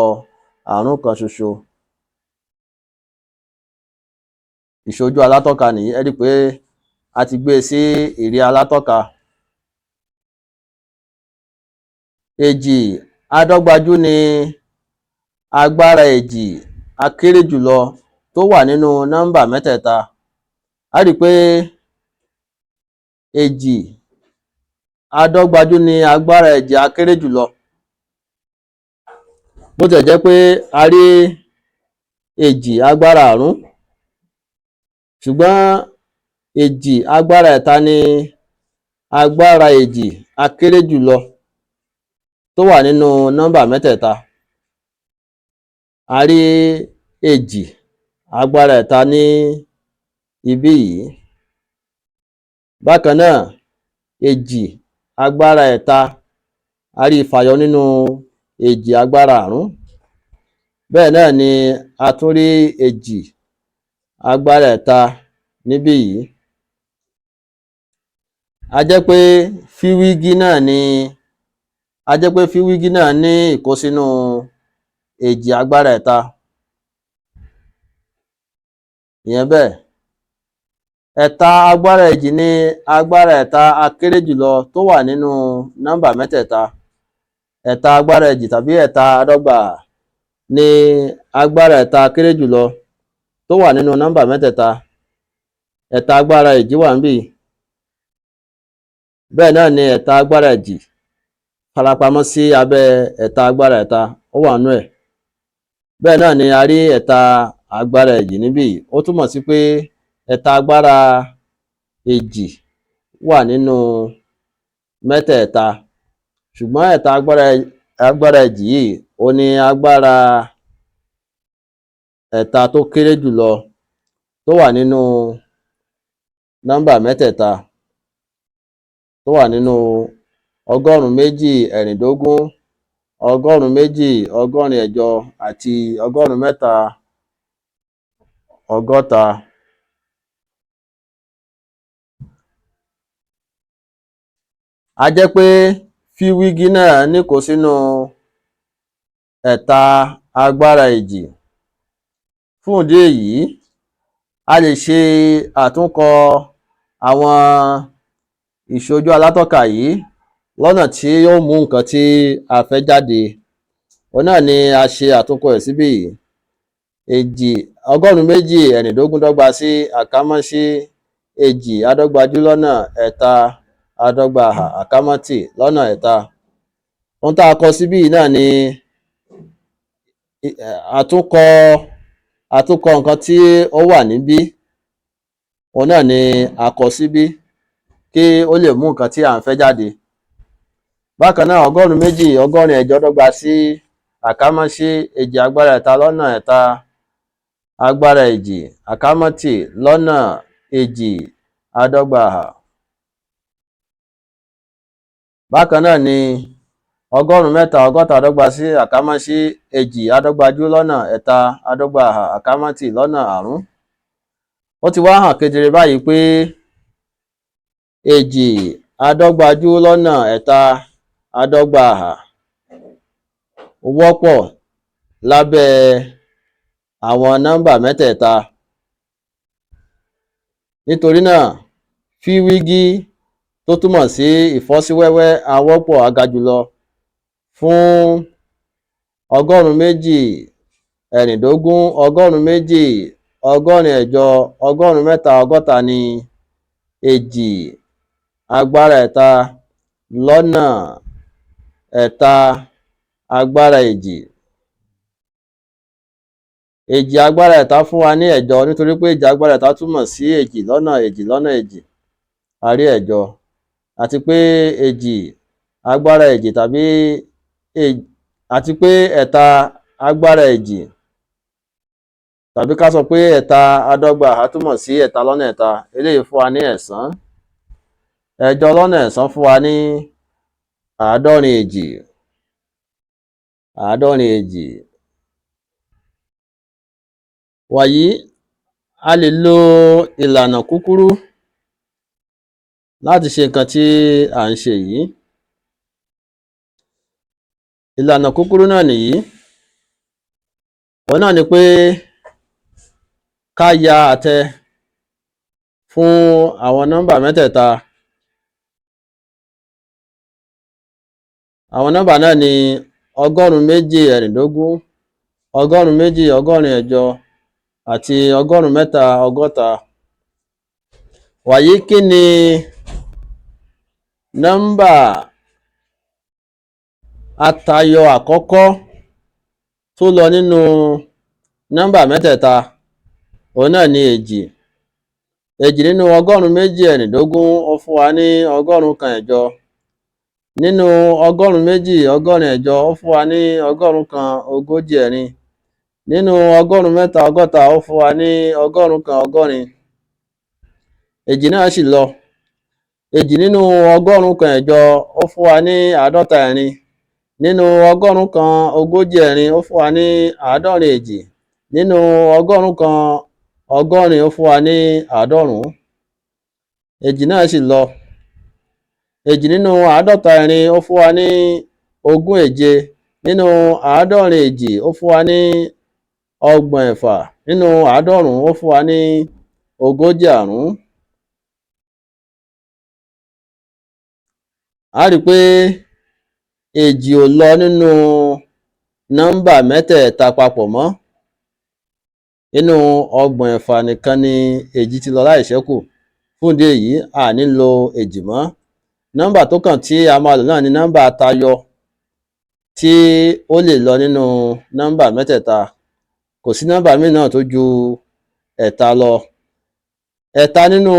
àrún kan ṣoṣo. Ìṣojú alátọ́ka nìyí. Ẹ rí pé a ti gbé e sí ìrí alátọ́ka. Èjì adọ́gbajú ni agbára èjì akéré jùlọ tó wà nínú nọ́mbà mẹ́tẹ̀ẹ̀ta. A rí pé èjì adọ́gbajú ni agbára èjì akéré jùlọ. Bó tiẹ̀ jẹ́ pé a rí èjì agbára àrún, ṣùgbọ́n èjì agbára ẹ̀ta ni agbára èjì akéré jùlọ tó wà nínú nọ́mbà mẹ́tẹ̀ẹ̀ta. A rí èjì agbára ẹ̀ta ní ibí yìí. Bákan náà, èjì agbára ẹ̀ta a rí i fàyọ nínú èjì agbára àrún. Bẹ́ẹ̀ náà ni a tún rí èjì agbára ẹ̀ta níbí yìí. A jẹ́ pé fíwígí náà ni a jẹ́ pé fíwígí náà ní ìkósínú èjì agbára ẹ̀ta. Ìyẹn bẹ́ẹ̀. Ẹ̀ta agbára èjì ni agbára ẹ̀ta akéré jùlọ tó wà nínú nọ́mbà mẹ́tẹ̀ẹ̀ta. Ẹ̀ta agbára èjì tàbí ẹ̀ta adọ́gba ni agbára ẹ̀ta akéré jùlọ tó wà nínú nọ́mbà mẹ́tẹ̀ẹ̀ta. Ẹ̀ta agbára èjì wà níbí. Bẹ́ẹ̀ náà ni ẹ̀ta agbára èjì farapamọ́ sí abẹ́ ẹ̀ta agbára ẹ̀ta, ó wà nínú ẹ̀. Bẹ́ẹ̀ náà ni a rí ẹ̀ta agbára èjì níbí. Ó túmọ̀ sí pé ẹ̀ta agbára èjì wà nínú mẹ́tẹ̀ẹ̀ta. Ṣùgbọ́n ẹ̀ta agbára èjì yìí òun ni agbára ẹ̀ta tó kéré jùlọ tó wà nínú nọ́mbà mẹ́tẹ̀ẹ̀ta, tó wà nínú 226, 288 àti 360. A jẹ́ pé fíwígí náà níkòósínú ẹ̀ta agbára èjì. Fún ìdí èyí, a lè ṣe àtúnkọ àwọn Ìṣojú alátọ́ka yìí lọ́nà tí yóò mú nǹkan tí a fẹ́ jáde, òun náà ni a ṣe àtúnkọ ẹ̀ síbí yìí. Èjì 226 dọ́gba sí àkámọ́sí èjì adọ́gbajú lọ́nà ẹ̀ta adọ́gba hà àkámọ́tì lọ́nà ẹ̀ta. Ohun tá a kọ síbí yìí náà ni àtúnkọ nǹkan tí ó wà níbí, òun náà ni a kọ síbí kí ó lè mú nǹkan tí à ń fẹ́ jáde. Bákan náà, 288 dọ́gba sí àkámọ́sí èjì agbára ẹ̀ta lọ́nà ẹ̀ta agbára èjì àkámọ́tì lọ́nà èjì adọ́gba hà. Bákan náà ni 360 dọ́gba sí àkámọ́sí èjì adọ́gbajú lọ́nà ẹ̀ta adọ́gba hà àkámọ́tì lọ́nà àrún. Ó ti wá hàn kedere báyìí pé èjì adọ́gbajú lọ́nà ẹ̀ta adọ́gba hà wọ́pọ̀ lábẹ́ àwọn nọ́mbà mẹ́tẹ̀ẹ̀ta. Nítorí náà, fíwígí tó túmọ̀ sí ìfọ́síwẹ́wẹ́ awọ́pọ̀ agajùlọ fún 226, 288, 360 ni èjì agbára ẹ̀ta lọ́nà ẹ̀ta agbára èjì. Èjì agbára ẹ̀ta fún wa ní ẹ̀jọ, nítorí pé èjì agbára ẹ̀ta túmọ̀ sí èjì lọ́nà èjì lọ́nà èjì, a rí ẹ̀jọ. Àti pé èjì agbára èjì tàbí àti pé ẹ̀ta agbára èjì, tàbí ká sọ pé ẹ̀ta adọ́gba á túmọ̀ sí ẹ̀ta lọ́nà ẹ̀ta, eléyìí fún wa ní ẹ̀sán. Ẹ̀jọ lọ́nà ẹ̀sán fún wa ní àádọ́rin èjì. Àádọ́rin èjì. Wàyí, a lè lo ìlànà kúkúrú láti ṣe nǹkan tí à ń ṣe yìí. Ìlànà kúkúrú náà nìyí. Òun náà ni pé ká ya àtẹ fún àwọn nọ́mbà mẹ́tẹ̀ẹ̀ta. Àwọn nọ́mbà náà ni 226, 288 àti 360. Wàyí, kí ni nọ́mbà atayọ àkọ́kọ́ tó lọ nínú nọ́mbà mẹ́tẹ̀ẹ̀ta? Òun náà ni èjì. Èjì nínú 226 ó fún wa ní 108. Nínú 288 ó fún wa ní 144. Nínú 360 ó fún wa ní 180. Èjì náà sì lọ. Èjì nínú 108 ó fún wa ní 54. Nínú 144 ó fún wa ní àádọ́rin èjì. Nínú 180 ó fún wa ní 90. Èjì náà sì lọ. Èjì nínú 54 ó fún wa ní 27. Nínú àádọ́rin èjì ó fún wa ní 36. Nínú 90 ó fún wa ní 45. A rí pé èjì ò lọ nínú nọ́mbà mẹ́tẹ̀ẹ̀ta papọ̀ mọ́. Nínú 36 nìkan ni èjì ti lọ láìṣẹ́kù. Fún ìdí èyí, a ní lo èjì mọ́. Nọ́mbà tó kàn tí a máa lò náà ni nọ́mbà atayọ tí ó lè lọ nínú nọ́mbà mẹ́tẹ̀ẹ̀ta. Kò sí nọ́mbà míì náà tó ju ẹ̀ta lọ. Ẹ̀ta nínú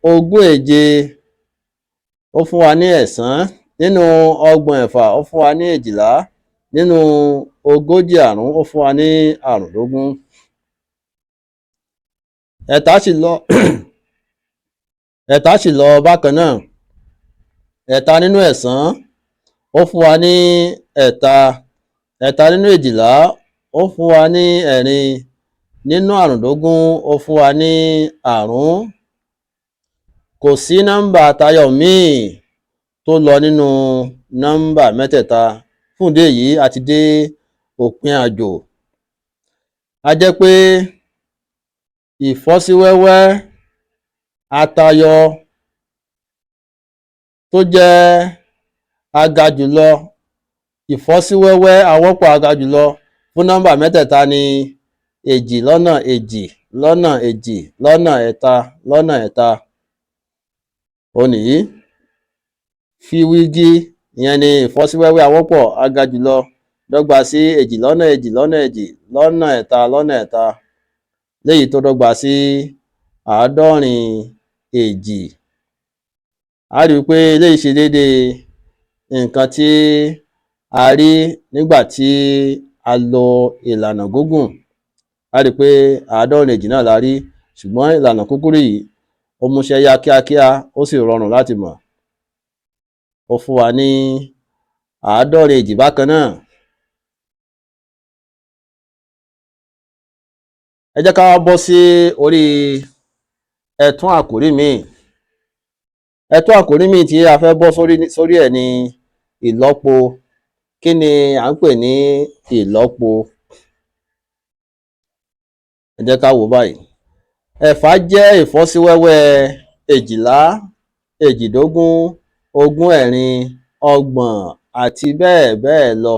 27 ó fún wa ní ẹ̀sán. Nínú 36 ó fún wa ní 12. Nínú 45 ó fún wa ní 25. Ẹ̀ta sì lọ ẹ̀ta sì lọ bákan náà. Ẹ̀ta nínú ẹ̀sán ó fún wa ní ẹ̀ta. Ẹ̀ta nínú 12 ó fún wa ní ẹ̀rin. Nínú 25 ó fún wa ní àrún. Kò sí nọ́mbà àtayọ míì tó lọ nínú nọ́mbà mẹ́tẹ̀ẹ̀ta. Fún ìdí èyí, a ti dé òpin àjò. A jẹ́ pé ìfọ́síwẹ́wẹ́ atayọ tó jẹ́ aga jùlọ, ìfọ́síwẹ́wẹ́ awọ́pọ̀ aga jùlọ fún nọ́mbà mẹ́tẹ̀ẹ̀ta ni èjì lọ́nà èjì lọ́nà èjì lọ́nà ẹ̀ta lọ́nà ẹ̀ta. Òun nìyí. Fi wígí, ìyẹn ni ìfọ́síwẹ́wẹ́ awọ́pọ̀ aga jùlọ dọ́gba sí èjì lọ́nà èjì lọ́nà èjì lọ́nà ẹ̀ta lọ́nà ẹ̀ta, léyìí tó dọ́gba sí àádọ́rin èjì. A rí i pé eléyìí ṣe déédéé nǹkan tí a rí nígbà tí a lo ìlànà gígùn. A rí i pé àádọ́rin èjì náà la rí, ṣùgbọ́n ìlànà kúkúrú yìí ó múṣẹ́ yá kíákíá, ó sì rọrùn láti mọ̀. Ó fún wa ní àádọ́rin èjì bákan náà. Ẹ jẹ́ ká wá bọ́ sí orí ẹtún àkòrí míì. Ẹtún àkòrí míì tí a fẹ́ bọ́ sórí ẹ̀ ni ìlọ́po. Kí ni à ń pè ní ìlọ́po? Ẹ jẹ́ ká wò ó báyìí. Ẹ̀fà jẹ́ ìfọ́síwẹ́wẹ́ èjìlá, èjìdógún, ogún ẹ̀rin, ọgbọ̀n àti bẹ́ẹ̀ bẹ́ẹ̀ lọ.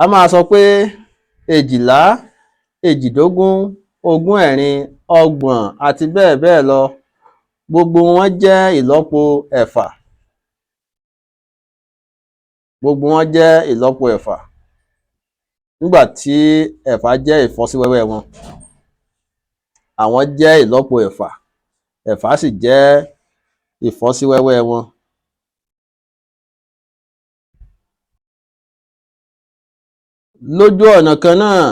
A máa sọ pé èjìlá, èjìdógún, ogún ẹ̀rin, ọgbọ̀n àti bẹ́ẹ̀ bẹ́ẹ̀ lọ, gbogbo wọn jẹ́ ìlọ́po ẹ̀fà. Gbogbo wọn jẹ́ ìlọ́po ẹ̀fà nígbà tí ẹ̀fà jẹ́ ìfọ́síwẹ́wẹ́ wọn. Àwọn jẹ́ ìlọ́po ẹ̀fà, ẹ̀fà sì jẹ́ ìfọ́síwẹ́wẹ́ wọn. Lójú ọ̀nà kan náà,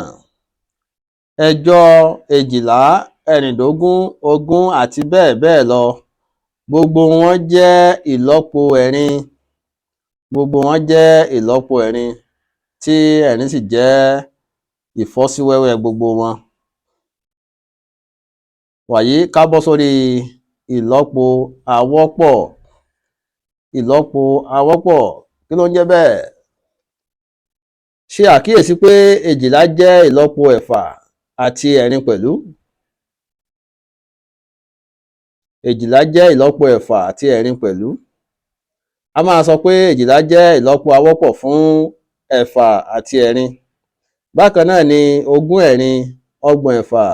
ẹ̀jọ, èjìlá, ẹ̀rìndógún, ogún àti bẹ́ẹ̀ bẹ́ẹ̀ lọ, gbogbo wọn jẹ́ ìlọ́po ẹ̀rin. Gbogbo wọn jẹ́ ìlọ́po ẹ̀rin tí ẹ̀rin sì jẹ́ ìfọ́síwẹ́wẹ́ gbogbo wọn. Wàyí, ká bọ́ sórí ìlọ́po àwọ́pọ̀. Ìlọ́po àwọ́pọ̀, kí ló ń jẹ́ bẹ́ẹ̀? Ṣe àkíyèsí pé èjìlá jẹ́ ìlọ́po ẹ̀fà àti ẹ̀rin pẹ̀lú. Èjìlá jẹ́ ìlọ́po ẹ̀fà àti ẹ̀rin pẹ̀lú. A máa sọ pé èjìlá jẹ́ ìlọ́po awọ́pọ̀ fún ẹ̀fà àti ẹ̀rin. Bákan náà ni ogún ẹ̀rin, ọgbọ̀n ẹ̀fà,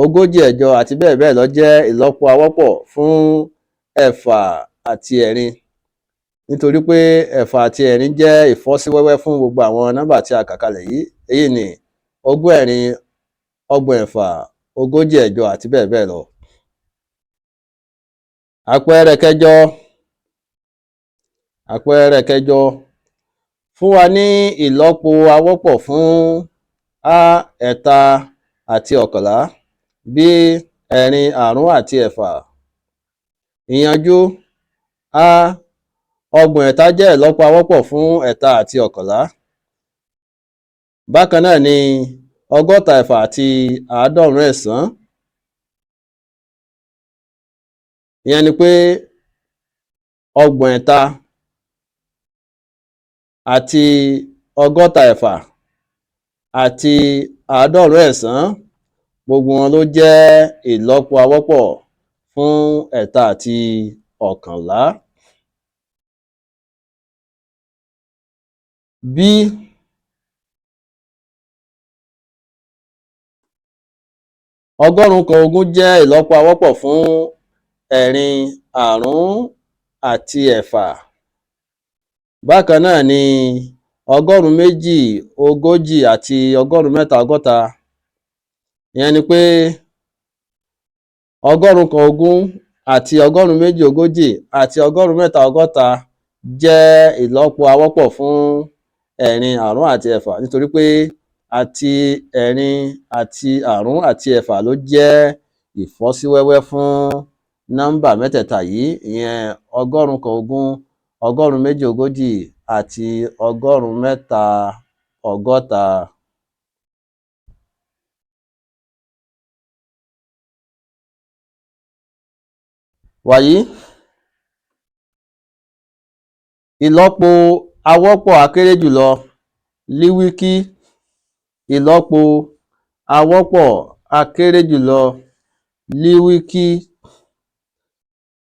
ogójì ẹ̀jọ àti bẹ́ẹ̀ bẹ́ẹ̀ lọ jẹ́ ìlọ́po awọ́pọ̀ fún ẹ̀fà àti ẹ̀rin. Nítorí pé ẹ̀fà àti ẹ̀rin jẹ́ ìfọ́síwẹ́wẹ́ fún gbogbo àwọn nọ́mbà tí a kà kalẹ̀ yìí. Èyí ni ogún ẹ̀rin, ọgbọ̀n ẹ̀fà, ogójì ẹ̀jọ àti bẹ́ẹ̀ bẹ́ẹ̀ lọ. Àpẹẹrẹ kẹjọ. Àpẹẹrẹ kẹjọ fún wa ní ìlọ́po awọ́pọ̀ fún a ẹ̀ta àti ọ̀kànlá, b ẹ̀rin àrún àti ẹ̀fà. Ìyanjú: a ọgbọ̀n ẹ̀ta jẹ́ ìlọ́po awọ́pọ̀ fún ẹ̀ta àti ọ̀kànlá. Bákan náà ni ọgọ́ta ẹ̀fà àti àádọ́rùn-ún ẹ̀sán. Ìyẹn ni pé ọgbọ̀n ẹ̀ta àti ọgọ́ta ẹ̀fà àti àádọ́rùn-ún ẹ̀sán, gbogbo wọn ló jẹ́ ìlọ́po awọ́pọ̀ fún ẹ̀ta àti ọ̀kànlá. B ọgọ́rùn-ún kan ogún jẹ́ ìlọ́po awọ́pọ̀ fún ẹ̀rin àrún àti ẹ̀fà. Bákan náà ni ọgọ́rùn-ún méjì ogójì àti ọgọ́rùn-ún mẹ́ta ọgọ́ta. Ìyẹn ni pé ọgọ́rùn-ún kan ogún àti ọgọ́rùn-ún méjì ogójì àti ọgọ́rùn-ún mẹ́ta ọgọ́ta jẹ́ ìlọ́po awọ́pọ̀ fún ẹ̀rin àrún àti ẹ̀fà, nítorí pé àti ẹ̀rin àti àrún àti ẹ̀fà ló jẹ́ ìfọ́síwẹ́wẹ́ fún nọ́mbà mẹ́tẹ̀ẹ̀ta yìí, ìyẹn ọgọ́rùn-ún kan ogún, ọgọ́rùn-ún méjì ogójì àti ọgọ́rùn-ún mẹ́ta ọgọ́ta. Wàyí, ìlọ́po awọ́pọ̀ akéré jùlọ líwíkí. Ìlọ́po awọ́pọ̀ akéré jùlọ líwíkí.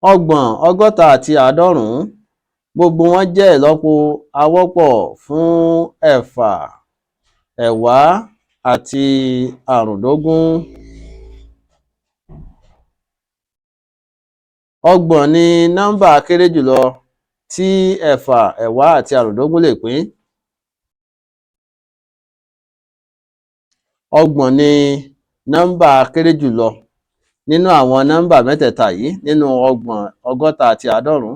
30, 60 àti 90, gbogbo wọn jẹ́ ìlọ́po awọ́pọ̀ fún ẹ̀fà, ẹ̀wá àti àrùndógún. 30 ni nọ́mbà kéré jùlọ tí ẹ̀fà, ẹ̀wá àti àrùndógún lè pín. 30 ni nọ́mbà kéré jùlọ nínú àwọn nọ́mbà mẹ́tẹ̀ẹ̀ta yìí, nínú 30, 60 àti 90.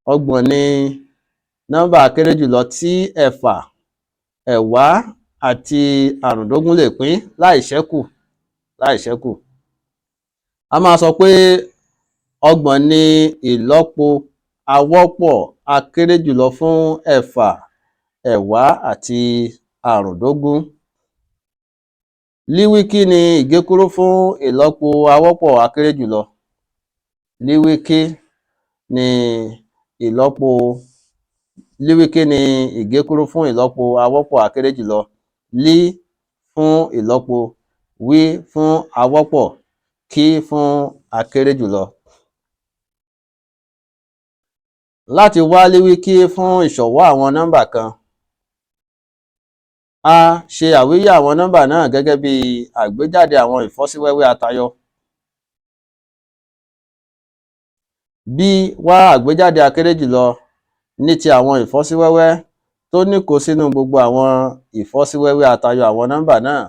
30 ni nọ́mbà kéré jùlọ tí ẹ̀fà, ẹ̀wá àti àrùndógún lè pín láìṣẹ́kù láìṣẹ́kù. A máa sọ pé 30 ni ìlọ́po awọ́pọ̀ akéré jùlọ fún ẹ̀fà, ẹ̀wá àti àrùndógún. Líwíkí ni ìgékúrú fún ìlọ́po awọ́pọ̀ akéré jùlọ. Líwíkí ni ìlọ́po Líwíkí ni ìgékúrú fún ìlọ́po awọ́pọ̀ akéré jùlọ. Lí fún ìlọ́po, wí fún awọ́pọ̀, kí fún akéré jùlọ. Láti wá líwíkí fún ìṣọ̀wọ́ àwọn nọ́mbà kan, a ṣe àwíyé àwọn nọ́mbà náà gẹ́gẹ́ bí àgbéjáde àwọn ìfọ́síwẹ́wẹ́ atayọ. B wá àgbéjáde akéré jùlọ ní ti àwọn ìfọ́síwẹ́wẹ́ tó níkòó sínú gbogbo àwọn ìfọ́síwẹ́wẹ́ atayọ àwọn nọ́mbà náà.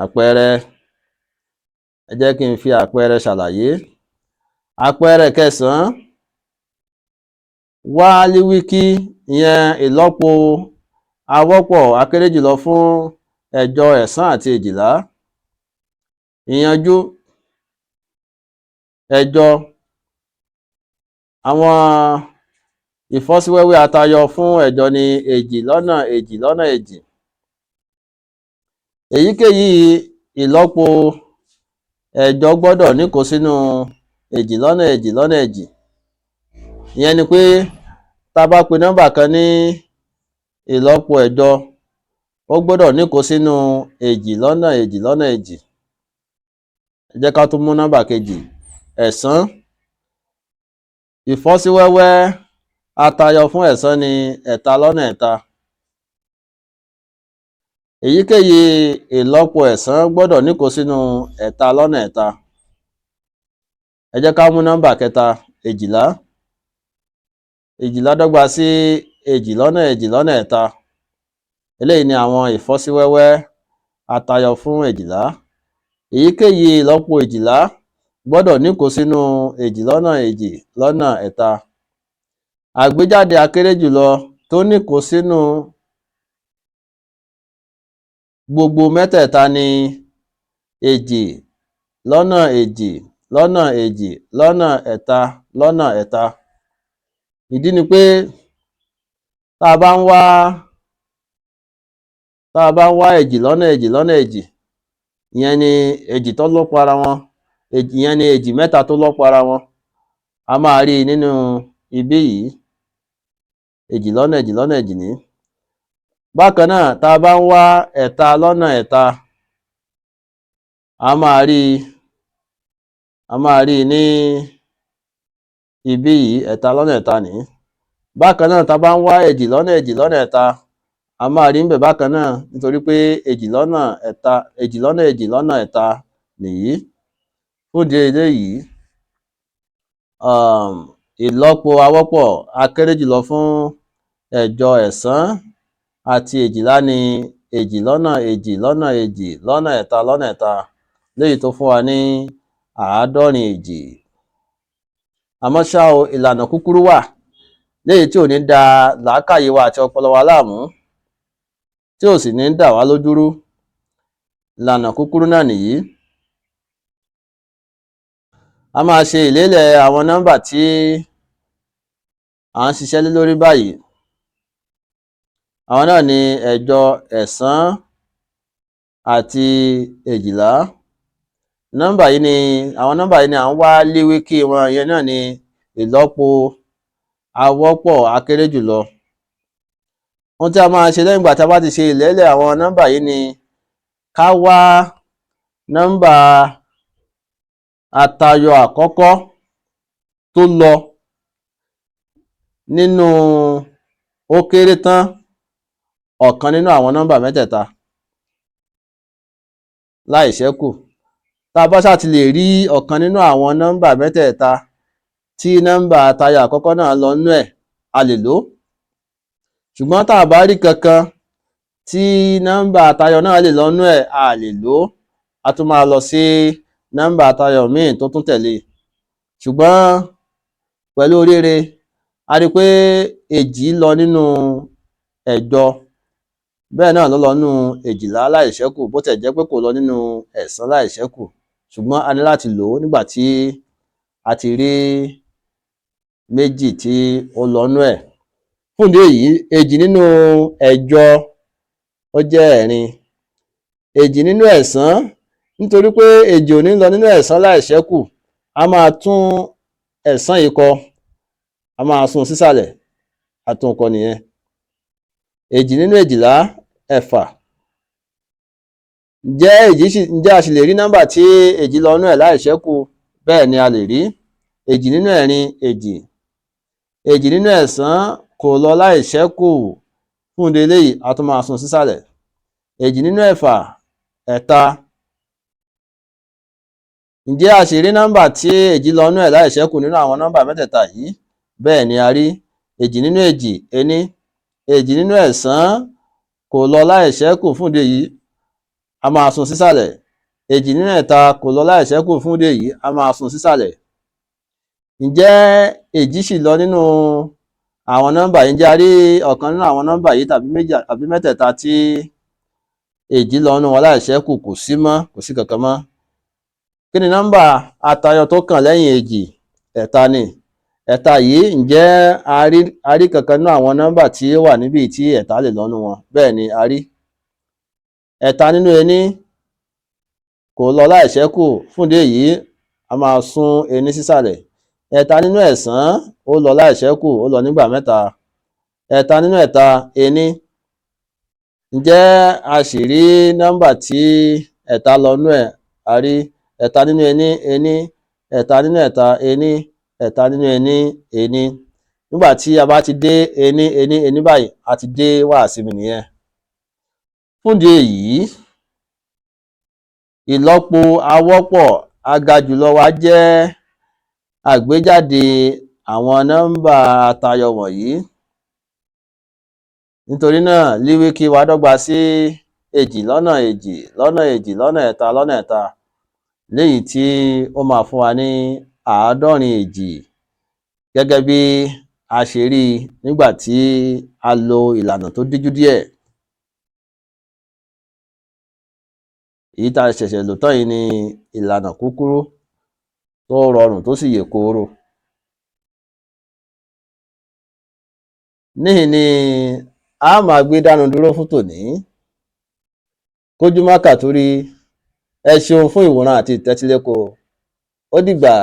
Àpẹẹrẹ, ẹ jẹ́ kí n fi àpẹẹrẹ ṣàlàyé. Àpẹẹrẹ kẹsàn-án, wá líwíkí, ìyẹn ìlọ́po awọ́pọ̀ akéré jùlọ fún ẹ̀jọ, ẹ̀sán àti èjìlá. Ìyanjú ẹ̀jọ, àwọn ìfọ́síwẹ́wẹ́ atayọ fún ẹ̀jọ ni èjì lọ́nà èjì lọ́nà èjì. Èyíkéyìí ìlọ́po ẹ̀jọ gbọ́dọ̀ níkòó sínú èjì lọ́nà èjì lọ́nà èjì. Ìyẹn ni pé tá a bá pe nọ́mbà kan ní ìlọ́po ẹ̀jọ, ó gbọ́dọ̀ níkòó sínú èjì lọ́nà èjì lọ́nà èjì. Ẹ jẹ́ ká tún mú nọ́mbà kejì, ẹ̀sán. Ìfọ́síwẹ́wẹ́ atayọ fún ẹ̀sán ni ẹ̀ta lọ́nà ẹ̀ta. Èyíkéyìí ìlọ́po ẹ̀sán gbọ́dọ̀ níkòó sínú ẹ̀ta lọ́nà ẹ̀ta. Ẹ jẹ́ ká mú nọ́mbà kẹta, èjìlá. Èjìlá dọ́gba sí èjì lọ́nà èjì lọ́nà ẹ̀ta. Eléyìí ni àwọn ìfọ́síwẹ́wẹ́ atayọ fún èjìlá. Èyíkéyìí ìlọ́po èjìlá gbọ́dọ̀ níkòó sínú èjì lọ́nà èjì lọ́nà ẹ̀ta. Àgbéjáde akéré jùlọ tó níkòó sínú gbogbo mẹ́tẹ̀ẹ̀ta ni èjì lọ́nà èjì lọ́nà èjì lọ́nà ẹ̀ta lọ́nà ẹ̀ta. Ìdí ni pé tá a bá ń wá tá a bá ń wá èjì lọ́nà èjì lọ́nà èjì, ìyẹn ni èjì tó lọ́po ara wọn, ìyẹn ni èjì mẹ́ta tó lọ́po ara wọn, a máa rí i nínú ibí yìí, èjì lọ́nà èjì lọ́nà èjì nìí. Bákan náà, tá a bá ń wá ẹ̀ta lọ́nà ẹ̀ta, a máa rí i ní ibí yìí, ẹ̀ta lọ́nà ẹ̀ta nìí. Bákan náà, tá a bá ń wá èjì lọ́nà èjì lọ́nà ẹ̀ta, a máa rí níbẹ̀ bákan náà, nítorí pé èjì lọ́nà ẹ̀ta, èjì lọ́nà èjì lọ́nà ẹ̀ta nìyí. Fún ìdí eléyìí, ìlọ́po awọ́pọ̀ akéré jùlọ fún ẹ̀jọ, ẹ̀sán àti èjìlá ni èjì lọ́nà èjì lọ́nà èjì lọ́nà ẹ̀ta lọ́nà ẹ̀ta, léyìí tó fún wa ní 70 èjì. Àmọ́ ṣá o, ìlànà kúkúrú wà léyìí tí ò ní da làákàyè wa àti ọpọlọ wa láàmú, tí ò sì ní dà wá lójú rú. Ìlànà kúkúrú náà nìyí. A máa ṣe ìlélẹ̀ àwọn nọ́mbà tí à ń ṣiṣẹ́ lé lórí báyìí. Àwọn náà ni ẹ̀jọ, ẹ̀sán àti èjìlá. Nọ́mbà yìí ni àwọn nọ́mbà yìí ni à ń wá líwíkí wọn, ìyẹn náà ni ìlọ́po awọ́pọ̀ akéré jùlọ. Ohun tí a máa ṣe lẹ́yìn ìgbà tí a bá ti ṣe ìlélẹ̀ àwọn nọ́mbà yìí ni ká wá nọ́mbà Àtayọ àkọ́kọ́ tó lọ nínú ó kéré tán ọ̀kan nínú àwọn nọ́mbà mẹ́tẹ̀ẹ̀ta láì ṣẹ́kù. Tá a bá ṣáà ti lè rí ọ̀kan nínú àwọn nọ́mbà mẹ́tẹ̀ẹ̀ta tí nọ́mbà àtayọ àkọ́kọ́ náà lọ nínú ẹ̀, a lè lò ó. Ṣùgbọ́n tá a bá rí kankan tí nọ́mbà àtayọ náà lè lọ nínú ẹ̀, a lè lò ó. A tún máa lọ sí nọ́mbà àtayọ míì tó tún tẹ̀lé. Ṣùgbọ́n pẹ̀lú oríire, a rí pé èjì lọ nínú ẹ̀jọ, bẹ́ẹ̀ náà ló lọ nínú èjìlá láì ṣẹ́kù, bó tiẹ̀ jẹ́ pé kò lọ nínú ẹ̀sán láì ṣẹ́kù. Ṣùgbọ́n a ní láti lò ó nígbà tí a ti rí méjì tí ó lọ nínú ẹ̀. Fún ìdí èyí, èjì nínú ẹ̀jọ, ó jẹ́ ẹ̀rin. Èjì nínú ẹ̀sán, nítorí pé èjì ò ní lọ nínú ẹ̀sán láì ṣẹ́kù, a máa tún ẹ̀sán yìí kọ, a máa sún sísàlẹ̀, a tún kọ nìyẹn. Èjì nínú èjìlá, ẹ̀fà. Ǹjẹ́ èjì sì, ǹjẹ́ a sì lè rí nọ́mbà tí èjì lọ nínú ẹ̀ láì ṣẹ́kù? Bẹ́ẹ̀ ni, a lè rí. Èjì nínú ẹ̀rin, èjì. Èjì nínú ẹ̀sán kò lọ láì ṣẹ́kù. Fún ìdí eléyìí, a tún máa sún sísàlẹ̀. Èjì nínú ẹ̀fà, ẹ̀ta. Ǹjẹ́ a sì rí nọ́mbà tí èjì lọ nínú ẹ̀ láì ṣẹ́kù nínú àwọn nọ́mbà mẹ́tẹ̀ẹ̀ta yìí? Bẹ́ẹ̀ ni, a rí. Èjì nínú èjì, ení. Èjì nínú ẹ̀sán kò lọ láì ṣẹ́kù. Fún ìdí èyí, a máa sún sísàlẹ̀. Èjì nínú ẹ̀ta kò lọ láì ṣẹ́kù. Fún ìdí èyí, a máa sún sísàlẹ̀. Ǹjẹ́ èjì sì lọ nínú àwọn nọ́mbà yìí? Ǹjẹ́ a rí ọ̀kan nínú àwọn nọ́mbà yìí tàbí méjì àbí mẹ́tẹ̀ẹ̀ta tí èjì lọ nínú wọn láì ṣẹ́kù? Kò sí mọ́, kò sí kankan mọ́. Kí ni nọ́mbà àtayọ tó kàn lẹ́yìn èjì? Ẹ̀ta ni. Ẹ̀ta yìí, ǹjẹ́ a rí kankan nínú àwọn nọ́mbà tí ó wà níbí tí ẹ̀ta lè lọ nínú wọn? Bẹ́ẹ̀ ni, a rí. Ẹ̀ta nínú ení kò lọ láì ṣẹ́kù. Fún ìdí èyí, a máa sún ení sísàlẹ̀. Ẹ̀ta nínú ẹ̀sán, ó lọ láì ṣẹ́kù, ó lọ nígbà mẹ́ta. Ẹ̀ta nínú ẹ̀ta, ení. Ǹjẹ́ a sì rí nọ́mbà tí ẹ̀ta lọ nínú ẹ̀? A rí. Ẹ̀ta nínú ení, ení. Ẹ̀ta nínú ẹ̀ta, ení. Ẹ̀ta nínú ení, ení. Nígbà tí a bá ti dé ení, ení, ení báyìí, a ti dé wàásìmì nìyẹn. Fún ìdí èyí, ìlọ́po awọ́pọ̀ agajùlọ wa jẹ́ àgbéjáde àwọn nọ́mbà àtayọ wọ̀nyí. Nítorí náà, líwíkí wa dọ́gba sí èjì lọ́nà èjì lọ́nà èjì lọ́nà ẹ̀ta lọ́nà ẹ̀ta, léyìí tí ó máa fún wa ní àádọ́rin èjì, gẹ́gẹ́ bí a ṣe rí i nígbà tí a lo ìlànà tó díjú díẹ̀. Èyí tá a ṣẹ̀ṣẹ̀ lò tán yìí ni ìlànà kúkúrú tó rọrùn tó sì yè kooro. Níhìn ni a máa gbé dánu dúró fún tòní. Kójú má kàtúrí. Ẹ ṣeun fún ìwòran àti ìtẹ́tíléko. Ó dìgbà.